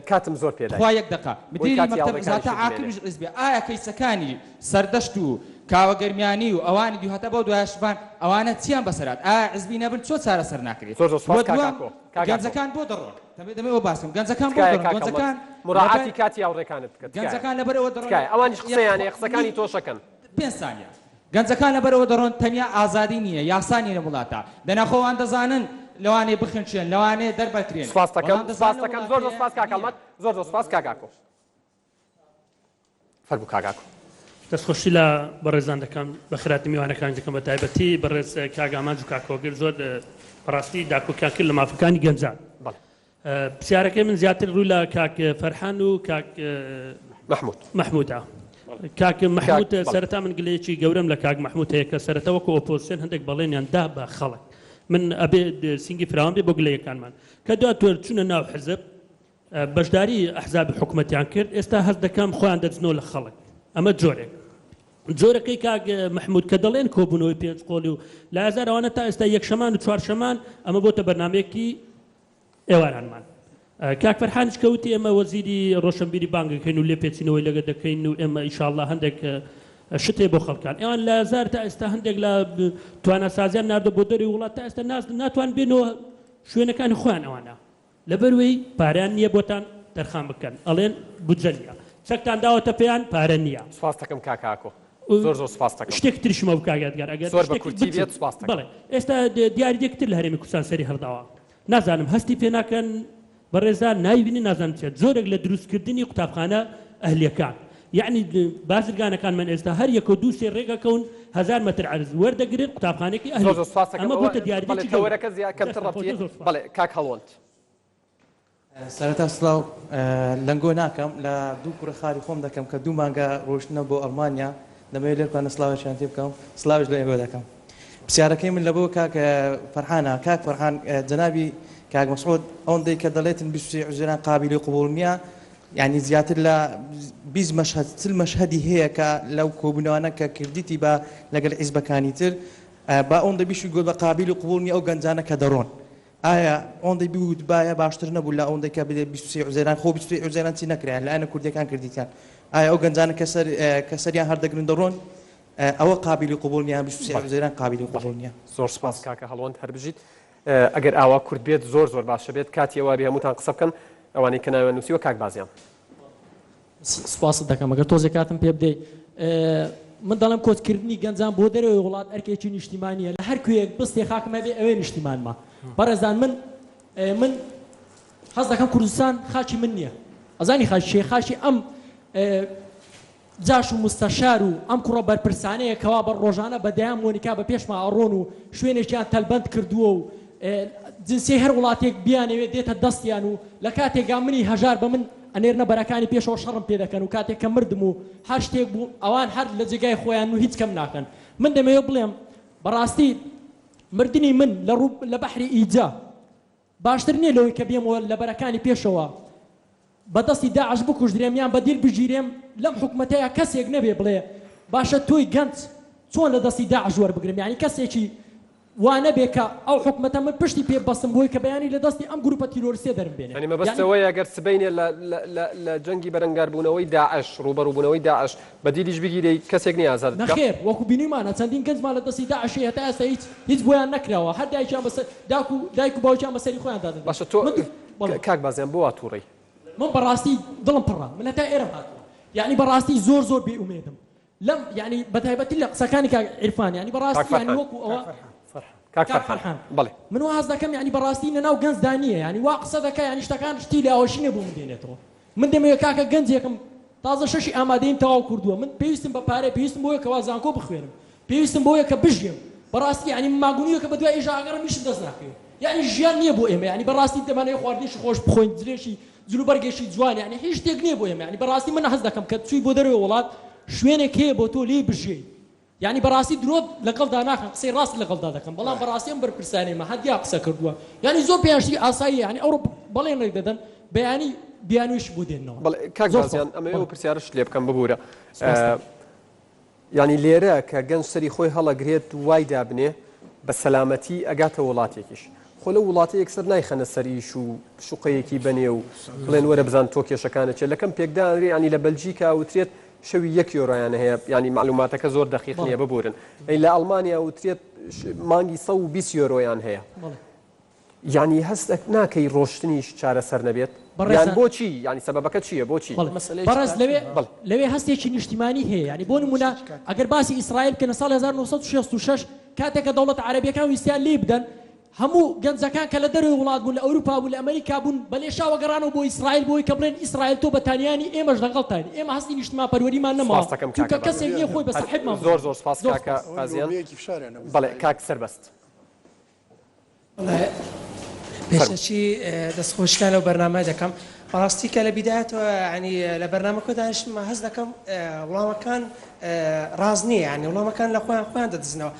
کاتم زۆر پێدای تخوا یەک دەقە بۆی مدیری کاتی مەکتەب هاوڕێکانیشت حزاتە بمێنێ. عاقمیش حزبیە ئایا کەیسەکانی سەردەشت و. کاوە گەرمیانی و ئەوانی دی و هەتا بەو دوایە شڤان ئەوانە چیان بەسەر هات ئایا عزبی نەبن چۆن چارەسەر ناکرێ زۆر زۆر و سوپاس کاک دوام ئاکۆ کاک ئاکۆ. گەنجەکان بۆ دەڕۆن دەمێ دەمێ ئەوە باس بکەم گەنجەکان بۆ تکایە دەڕۆن کاک هەڵمەت گەنجەکان مراعاتی لەبەر کاتی هاوڕێکانت بکە تکایە گەنجەکان لەبەر ئەوە دەڕۆن تکایە ئەوانیش یەک قسەیان هەیە قسەکانی نی تۆش ئەکەن. پێنج سانیە گەنجەکان لەبەرئەوە دەڕۆن تەنیا ئازادی نییە یاسا نییە لەم وڵاتە دەنا خۆ ئەوان دەزانن لەوانەیە بخنکێن لەوانەیە دەربەکرێن سوپاست دەکەم بەڵام دەزانن سوپاست لەم دەکەم زۆر زۆر وڵاتەیە سوپاس کاک نییە. هەڵمەت زۆر زۆر سوپاس کاک ئاکۆ. فەرموو کاک ئاکۆ. دەستخۆشی لە بەڕێزان دەکەم بەخێرهاتنی میوانەکانیش دەکەم بەتایبەتی بەڕێز کاک ئامانج و کاک هۆگر زۆر بەڕاستی داکۆکیان کرد لە مافەکانی گەنجان. بەڵێ. پرسیارەکەی من زیاتر ڕووی لە کاک فەرحان و کاک مەحمود مەحمودە. کاک مەحمود سەرەتا من گلەیەکی گەورەم لە کاک مەحمود هەیە کە سەرەتا وەکو ئۆپۆزسیۆن هەندێک بەڵێنیان دا بە خەڵک من ئەبێ سینگی فراوان بێ بۆ گلەیەکانمان کە دواتر چونە ناو حزب بەشداری ئەحزابی حکومەتیان کرد ئێستا هەست دەکەم خۆیان دەدزنەوە لە خەڵک ئەمە جۆرێک جۆرەکەی کاک مەحمود کە دەڵێن کۆبوونەوەی پێنج قۆڵی و لە ئازار ئەوانە تا ئێستا یەکشەمان و چوارشەمان ئەمە بۆتە بەرنمەیەکی ئێوارانمان کاک فەرحانیش کە وتی ئێمە وەزیری ڕۆشنبیری بانگەکەین و لێپێچینەوەی لەگە دەکەین و ئێمە ئیشاڵڵا هەندێک شت هەیە بۆ خەڵکان ئێوان لە زار تا ئێستا هەندێک لە تواناسازیان ناردە بۆ دەری وڵات تا ئێستا ناتوان بێنەوە شوێنەکانی خۆیان ئەوانە لەبەروەی پارەیان نیە بۆتان تەرخان بکەن ئەڵێن بودجە نیە چەکتان داوەتە پێیان پارە نیە. سوپاست دەکەم کاک ئاکۆ زۆر زۆر سوپاست دەکەم. شتێکی تریشم هەبوو کاک یادگار ئەگەر زۆر بە شتێکی کورتی بچووک بێت سوپاست دەکەم. بەڵێ ئێستا دیاریدەیەکی تر لە هەرێمی کوردستان سەری هەڵداوە نازانم هەستی پێ ناکەن بەڕێزان نایبینن نازانم چیە جۆرێک لە دروستکردنی قوتابخانە ئەهلیەکان یەعنی بازرگانەکانمان ئێستا هەر یەکە و دوو سێ ڕێگەکەون هەزار مەتر عەرز وەردەگرن قوتابخانەیەکی زۆر ئەهلی زۆر سوپاست دەکەم ئەمە ئەوە بۆتە بەڵێ دیاریدەیەکی گەورە تەوەرەکە زیا کەمتر دەستتان خۆش ڕەبتیە زۆر زۆر سوپاس. بەڵێ کاک هەڵوەند. سەرەتا سڵاو لەنگۆ ناکەم لە دوو کوڕە خاری خۆم دەکەم کە دوو مانگە ڕۆیشتنە بۆ ئەڵمانیا دەمەوێت لێرکانە سڵاوێکیان تێ بکەم سڵاویش لە ئێوە دەکەم پرسیارەکەی من لە بۆ کاک فەرحانە کاک فەرحان جەنابی کاک مەسعود ئەوەندەی کە دەڵێتن 23 حوزەیران قابیلی قبوڵ نییە یعنی زیاتر لە 20 مەشهەد 40 مەشهەدی هەیە کە لەو کۆبوونەوانە کە کردیتی بە لەگەل حیزبەکانی تر با ئەوەندە بیشی گوت بە قابیلی قبوڵ نییە ئەو گەنجانە کە دەڕۆن ئایا ئەوەندەی بوتبایە باشتر نەبوو لە ئەوەندەی کە بدێ 23 حوزەیران خۆ 23 حوزەیران چی نەکرایان لایەنە کوردیەکان کردیتیان ئایا ئەو گەنجانە کە سەر کە سەریان هەردەگرن دەڕۆن ئەوە قابیلی قبوڵ نییە 23 بەڵێ حوزەیران قابیلی بەڵێ قبوڵ نییە. زۆر سوپاس کاکە هەڵوەند هەر بژیت ئەگەر ئاوا کورت بێت زۆر زۆر باشە بێت کاتی ئەوە بێ هەمووتان قسە بکەن ئەوانەی کە ناویان نووسیوە کاک بازیان. سوپاست دەکەم ئەگەر تۆزێک کاتم پێ بدەی من دەڵێم کۆچکردنی گەنجان بۆ دەرەوەی وڵات ئەرکێکی نیشتیمانیە لە هەر کوێیەک بستێ خاکم هەبێ ئەوێ نیشتیمانمە بەڕێزان من من حەز دەکەم کوردستان خاکی من نییە ئەزانی خاکی چیە خاکی ئەم جاش و مستەشار و ئەم کوڕە بەرپرسانەیە کەوا بە ڕۆژانە بە دەیان مۆنیکا بە پێشما ئەڕۆن و شوێنێکیان تەلبەند کردووە و جنسیەی هەر وڵاتێک بیانەوێت دێتە دەستیان و لە کاتێکا منی هەژار بە من ئەنێرنە بەرەکانی پێشەوە شەڕم پێ دەکەن و کاتێک کە مردم و هەر شتێک بوو ئەوان هەر لە جێگای خۆیانن و هیچ کەم ناکەن من دەمەوێت بڵێم بەڕاستی مردنی من لە ڕوو لە بەحری ئیجە باشتر نیە لەوەی کە بێمەوە لە بەرەکانی پێشەوە بە دەستی داعش بکوژدرێم یان بە دیل بگیرێم لەم حکومەتەیا کەسێک نەبێ بڵێ باشە تۆی گەنج چۆن لە دەستی داعش وەربگرم یانی کەسێکی وا نەبێ کە ئەو حکومەتە من پشتی پێ ببەستم بۆی کە بەیانی لە دەستی ئەم گروپە تیرۆرستیە دەرم بێنێ یانی مەبەست یانی ئەوەیە گەر سبەینێ لە لە لە لە جەنگی بەرەنگاربوونەوەی داعش ڕووبەڕووبوونەوەی داعش بە دیلیش بگیرێی کەسێک نییە ئازادت بکا؟ نەخێر وەکو بینیومانە چەندین گەنجمان لە دەستی داعش هەیە هەتا ئێستا هیچ هیچ بۆیان نەکراوە هەر دایکیان بەسەر داک و دایک و باوکیان بەسەری خۆیان دادەنرێن باشە تۆ من بەڵێ. کاک بازیان بۆ وا تووڕەی؟ من بەڕاستی دڵم پڕە من هەتا ئێرەم هاتووە یانی بەڕاستی زۆر زۆر بێ ئومێدم لەم یانی بەتایبەتی لە قسەکانی کاک عیرفان یانی کاک بەڕاستی یانی فەرحان. وەکو ئەوە کاک کاک فەرحان فەرحان بەڵێ. من وا هەست دەکەم یانی بەڕاستی لەناو گەنجدا نییە یانی وا قسە دەکا یانی شتەکان شتی لاوەشی نییە بۆ من دێنێتەوە من دەمەوێت کاکە گەنجێکم تازە شەشی ئامادەییم تەواو کردووە من پێویستم بە پارەیە پێویستم بەوەیە کەوا زانکۆ بخوێنم پێویستم بەوەیە کە بژیم بەڕاستی یانی من ماگونیەکە بەدوای ئیشا ئەگەڕێم ئیشم دەست ناکەوێت یانی ژیان نییە بۆ ئێمە یانی بەڕاستی دەمانەوێت خواردنێکی خۆش بخۆین جلێکی جلوبەرگێکی جوان یانی هیچ شتێک نییە بۆ ئێمە یانی بەڕاستی من حەز دەکەم کە چووی بۆ دەرەوەی وڵات شوێنێک هەیە بۆ تۆ لێی بژیێی یانی بەڕاستی درۆت لەگەڵدا ناکەم قسەی ڕاست لەگەڵدا دەکەم بەڵام بەڕاستی ئەم بەرپرسانەی مە هەدیا قسە کردووە یانی زۆر پێیان شتی ئاساییە یانی ئەوڕۆ بەڵێنێک دەدەن بەیانی بیانوویش بۆ دێننەوە بەڵێ کاک زۆر بازیان سوپاس ئەمەوێ بەڵێ ئەو پرسیارەشت لێ بکەم ببوورە سوپاس دەکەم. یانی لێرە کە گەنج سەری خۆی هەڵەگرێت وای دابنێ بە سەلامەتی ئەگاتە وڵاتێکیش خۆ لەو وڵاتە یەکسەر نایخەنە سەر ئیش و شوقەیەکی بەنێ و بڵێن وەرە بزان تۆ کێشەکانت چیە لە کەمپێک دانرێ یانی لە بەلجیکا وترێت شەوی یەک یۆرۆیان هەیە یانی مەعلوماتەکە زۆر دەقیق نییە ببورن ئەی لە ئەڵمانیا وترێت مانگی 120 یۆرۆیان هەیە یانی هەست ناکەی ڕۆشتنیش چارەسەر نەبێت یان بۆچی یانی سەبەبەکە چییە بۆچی بەڕێز لەوێ لەوێ هەستێکی نیشتیمانی هەیە یانی بۆ نمونە ئەگەر باسی ئیسرائیل بکەن لە ساڵی 1966 کاتێک کە دەوڵەتە عەرەبیەکان ویستیان لێی بدەن هەموو گەنجەکان کە لە دەرەوەی وڵات بوون لە ئەوروپا بوون لە ئەمریکا بوون بە لێشاوە گەڕانەوە بۆ ئیسرائیل بۆی کە بڵێن ئیسرائیل تۆ بەتانیانی ئێمەش لەگەڵتاین ئێمە هەستی نیشتمانپەروەریمان نەماوە سپاس دەکەم چونکە کاکە کەسێک نییە خۆی بە ساحێبمان زۆر بزانێت زۆر سپاس زۆر کاکە سپاس. بازیان بەڵێ کاک سەربەست. بەڵێ پێشەکی دەستخۆشتان لەو بەرنامە دەکەم بەڕاستی کە لە بیدایەتەوە ینی لە بەرنامەکە دانیشتم هەست دەکەم وڵامەکان ڕاست نییە ینی وڵامەکان لە خۆیان خۆیان دەدزنەوە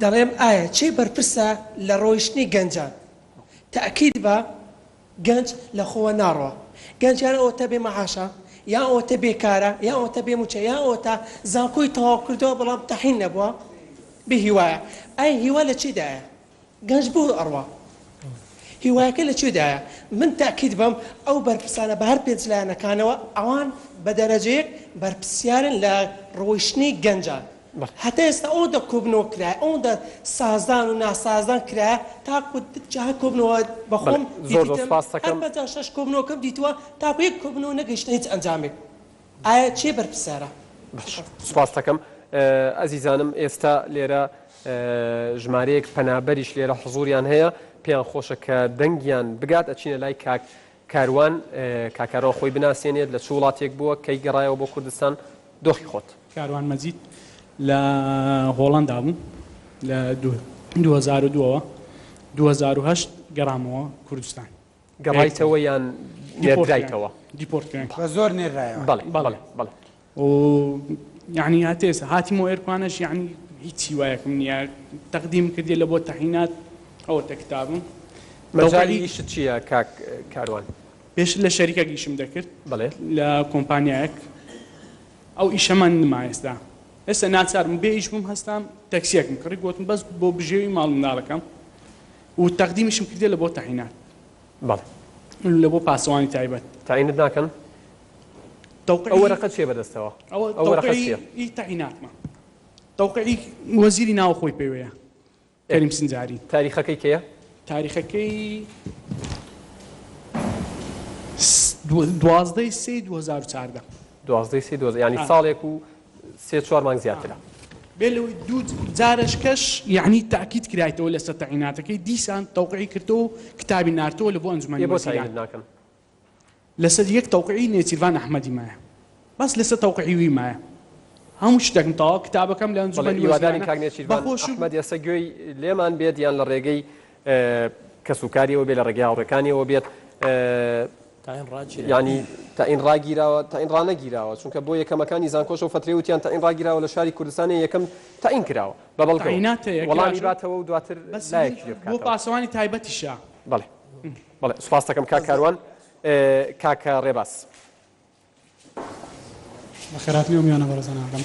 دەڵێم ئایا چێ بەرپرسە لە ڕۆیشتنی گەنجان تاکید بە گەنج لە خۆوە ناڕوا گەنج یان ئەوەتە بێ مەعاشە یان ئەوەتە بێکارە یان ئەوەتە بێ موچە یان ئەوەتە زانکۆی تەواو کردووە بەڵام تەحین نەبووە بێ هیوایە ئایا هیوا لە چیدایە گەنج بۆ ئەڕوا هیوایەکە لە کوێدایە من تاکید بەم ئەو بەرپرسانە بە هەر پێنج لایەنەکانەوە ئەوان بە دەرەجەیەک بەرپرسیارن لە ڕۆیشتنی گەنجان هەتا ئێستا ئەوەندە کۆبنەوە کرایە ئەوەندە سازان و ناسازان کرایە تاکو جا کۆبنەوە بەخۆم زۆر زۆر دیتم سپاس هەر دەکەم. 56 کۆبنەوەکەم دیتووە تاکو یەک کۆبنەوە نەگەیشتە هیچ ئەنجامێک ئایا کێ بەرپرسیارە؟ باش سپاس دەکەم ئەزیزانم ئێستا لێرە ژمارەیەک پەنابەریش لێرە حزوریان هەیە پێیان خۆشە کە دەنگیان بگات ئەچینە لای کاک کاروان کاک کاروان خۆی بناسێنێت لە چ وڵاتێک بووە کەی گەڕایەوە بۆ کوردستان دۆخی خۆت. کاروان مەجید لە هۆڵەندا بووم لە 2002 ەوە 2008 گەڕامەوە کوردستان. گەڕایتەوە یان نێردرایتەوە؟ دیپۆرت کران. بە زۆر نێررایەوە. بەڵێ بەڵێ بەڵێ. و یعنی هاتێس هاتیمەوە ئێرکوانەش یعنی هیچ هیوایەکم نییە تەقدیم کردیە لە بۆ تەعینات ئەوەتە کتابم مەجالی ئیشت چییە کاک کاروان؟ پێشتر لە شەریکەک ئیشم دەکرد بەڵێ لە کۆمپانیایەک ئەو ئیشەمان نما ئێستا ئێستا ناچارم بێ ئیش بووم هەستام تەکسیەکم کڕی گوتم بەس بۆ بژێوی ماڵ منداڵەکەم و تەقدیمیشم کردێ لە بۆ تەعینات بەڵێ لە بۆ پاسەوانی تایبەت تەعینت ناکەن؟ تەوقیعی ئەو وەرەقە چیە بەدەستەوە؟ ئەوە ئەو وەرەقە تەوقیعی چیە؟ ئی تەعیناتمە تەوقیعی وەزیری ناوخۆی پێوەیە کەریم سنجاری. تاریخەکەی کەیە؟ تاریخەکەی دوازدەی سێی 2014. دوازدەی سێی دوازدە یانی ساڵێک و سێ چوار مانگ زیاترە. بێ لەوەی دوو جارەش کەش یەعنی تاکید کرایتەوە لەسەر تەعیناتەکەی دیسان تەوقیعی کردەوە و کتابی نارتەوە لە بۆ ئەنجومەنی ئێ بۆ وەزیران. تەعینت ناکەن؟ لەسەر یەک تەوقیعی نێچیرڤان ئەحمەدی مایە بەس لەسەر تەوقیعی وی مایە هەموو شتێکم تەواو کتابەکەم لە بەڵێ ئەنجومەنی هیوادارین وەزیرانە کاک نێچیرڤان بەخۆشم ئەحمەد ئێستا گوێی لێمان بێت یان لە ڕێگەی کەسوکاریەوە بێت لە ڕێگەی هاوڕێکانیەوە بێت تاین ڕاگیراوە. یانی تاین ڕاگیراوە تاین ڕانەگیراوە چونکە بۆ یەکەمەکانی زانکۆش ئەو فەترەی وتیان تاین ڕاگیراوە لە شاری کوردستانی یەکەم تاین کراوە بە بەڵگەوە تاینات هەیە وەڵامی کراوە باتەوە و دواتر بەس لایەکی لێ بۆ بکاتەوە. پاسەوانی تایبەتیشە. بەڵێ بەڵێ سوپاس دەکەم کاک کاروان کاکە ڕێباز. بەخێرهاتنی ئەو میوانە بەڕێزانە ئەکەم.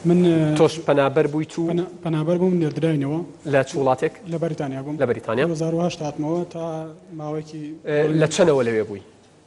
من تۆش پەنابەر بوویت و پەنابەر بووم نێردراینەوە. لە چ وڵاتێک؟ لە بەریتانیا بووم. لە بەریتانیا. 2008 هاتمەوە تا ماوەیەکی لە چەنەوە لەوێ بووی؟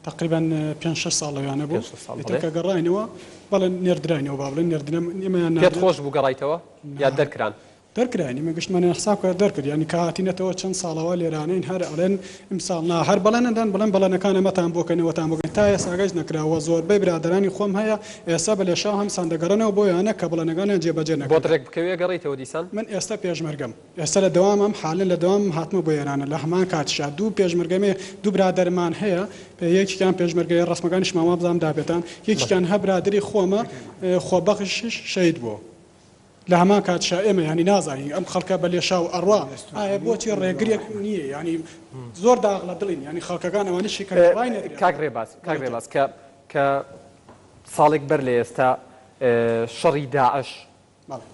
تەقریبەن پێنج شەش ساڵ لەوێیانە بووم. پێنج شەش ساڵ ئیتر بەڵێ. کە گەڕاینەوە بەڵێ نێردراینەوە با بڵێین نێردرام ئێمەیان پێت ناردە. خۆش بوو گەڕایتەوە یا نا. دەرکران؟ دەرکراین ئیمە گشتمانیان حساب کرد دەرکرد یانی کە هاتینەتەوە چەند ساڵەوە لێرانەین هەر ئەڵێن ئیمساڵ نا هەر بەڵێن ئەدەن بڵێن بەڵێنەکان ئەمەتان بۆ کەین ئەوەتان بۆ کەین تا ئێساگەش نەکراوە زۆربەی برادەرانی خۆم هەیە ئێستا بە لێشاو هەمسان دەگەڕێنەوە بۆ یانە کە بەڵێنەکانیان جێبەجێ بۆت نەکردوە. ڕێک بکەوێ گەڕێیتەوە دیسان؟ من ئێستا پێشمەرگەم ئێستا لە دەوامم حالەن لە دەوامم هاتمە بۆ ئێرانە لە هەمان کاتیشا دوو پێشمەرگەمێ دوو برادەرمان هەیە یەکیکیان پێشمەرگەیە ڕەسمەکانیشمان وابزانم دابێتان یەکیکیان هە برادەری خۆمە خۆبەخشش شەهید بووە. لە هەمان کاتیشا ئێمە یانی نازانین ئەم خەڵکە بە لێشاو ئەڕوا ئایا بۆچی ڕێگریەک نییە یانی زۆر داغ لە دڵین یانی خەڵکەکان ئەوانەشی کە ڕای نەدرێن. کاک ڕێباز کاک ڕێباز کە کە ساڵێک بەر لە ئێستا شەڕی داعش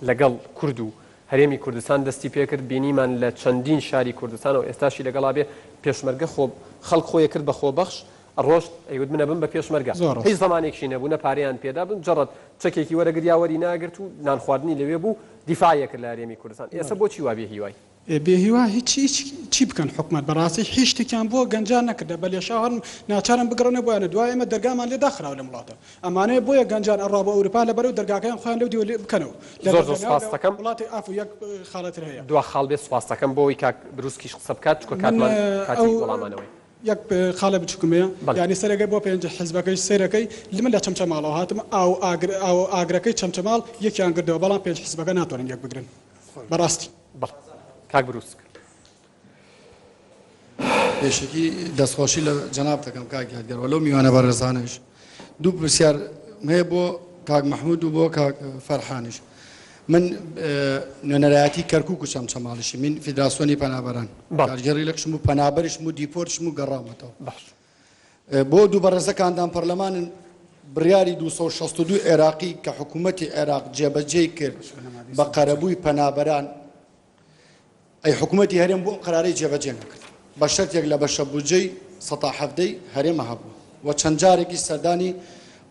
لەگەڵ کورد و هەرێمی کوردستان دەستی پێکرد بینیمان لە چەندین شاری کوردستان و ئێستاشی لەگەڵا بێ پێشمەرگە خۆ خەڵک خۆی کرد بە خۆبەخش ئەڕۆشت ئەیوت من ئەبم بە پێشمەرگە. زۆر هیچ ڕاستە. زەمانێکشی نەبوو نە پارەیان پێدا مجەڕەد چەکێکی وەرەگرت یا وەری ناگرت و نان خواردنی لەوێ بوو دیفاعی ئەکرد لە هەرێمی کوردستان. ئێسە بۆچی وا بێ هیوای؟ ئێ بێ هیوا هیچ هیچ چی بکەن حکومەت بەڕاستی هیچ شتێکیان بۆ گەنجان نەکردە بە لێشاو هەر ناچارن بگەڕێنەوە بۆیانە دوای ئێمە دەرگامان لێ داخراوە لەم وڵاتە ئەمانەیە بۆیە گەنجان ئەڕوا بۆ ئەوروپا لەبەرەو دەرگاکەیان خۆیان لەو دیوە لێ بکەنەوە لە زۆر زۆر دەرگا ناو سوپاست لە دەکەم. وڵاتی ئافو یەک خاڵێ تر هەیە. دوا خاڵ بێت سوپاست دەکەم بۆ ئەوەی کاک بروسکیش قسە بکات چونکە من کاتمان کاتی ئەو وەڵامانەوەیە. یەک خاڵێ بچوکم هەیە بەڵێ. یانی سەرەکەی بۆ پێنج حیزبەکەیش سەیرەکەی من لە چەمچەماڵەوە هاتم ئاو ئاگر ئاو ئاگرەکەی چەمچەماڵ یەکیان گردەوە بەڵام پێنج حیزبەکە ناتوانن یەک بگرن بەڕاستی. بەڵێ کاک بروسک. پێشەکی دەستخۆشی لە جەنابت دەکەم کاک یادگەر و لەو میوانە بەڕێزانەش. دوو پرسیار هەیە بۆ کاک مەحمود و بۆ کاک فەرحانیش. من نوێنەرایەتی کەرکوک و چەمچەماڵیشی من فیدراسیۆنی پەنابەران کارگێڕی لەکشم و پەنابەریشم و دیپۆرتشم و گەڕاومەتەوە. بۆ دوو بەڕێزەکاندان پەرلەمانن بڕیاری 262 عێراقی کە حکوومەتی عێراق جێبەجێی کرد بە قەرەبووی پەنابەران ئەی حکومەتی هەرێم بۆ ئەم قەرارەی جێبەجێ نەکرد؟ بە شەرتێک لە بەشە بودجەی سەتا حەڤدەی هەرێمە هەبوو و چەند جارێکیش سەردانی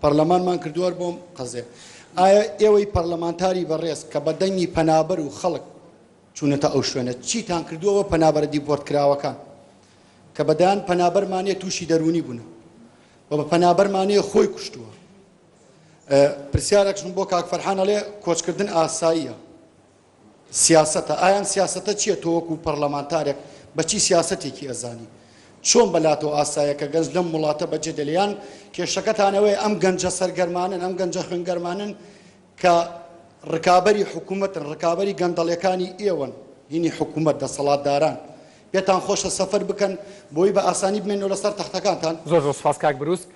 پەرلەمانمان کردووە هەر بۆم قەزێ. ئایا ئێوەی پەرلەمانتاری بەڕێز کە بە دەنگی پەنابەر و خەڵک چوونەتە ئەو شوێنە چیتان کردووە بۆ پەنابەرە دیپۆرتکراوەکان کە بە دەیان پەنابەرمان هەیە تووشی دەروونی بوونە و بە پەنابەرمان هەیە خۆی کوشتووە؟ پرسیارێکشم بۆ کاک فەرحان ئەڵێ کۆچکردن ئاساییە سیاسەتە، ئایا ئەم سیاسەتە چیە تۆ وەکو پەڕلەمانتارێک بە چی سیاسەتێکی ئەزانی؟ چۆن بەلاتەوە ئاسایە کە گەنج لەم وڵاتە بەجێ دێلێ یان کێشەکەتان ئەوەیە ئەم گەنجە سەرگەرمانەن ئەم گەنجە خوێنگەرمانەن کە ڕکابەری حکوومەتن ڕکابەری گەندەڵیەکانی ئێوەن هینی حکوومەت دەسەڵاتداران پێتان خۆشە سەفەر بکەن بۆی بە ئاسانی بمێنەوە لەسەر تەختەکانتان؟ زۆر زۆر سوپاس کاک بروسک.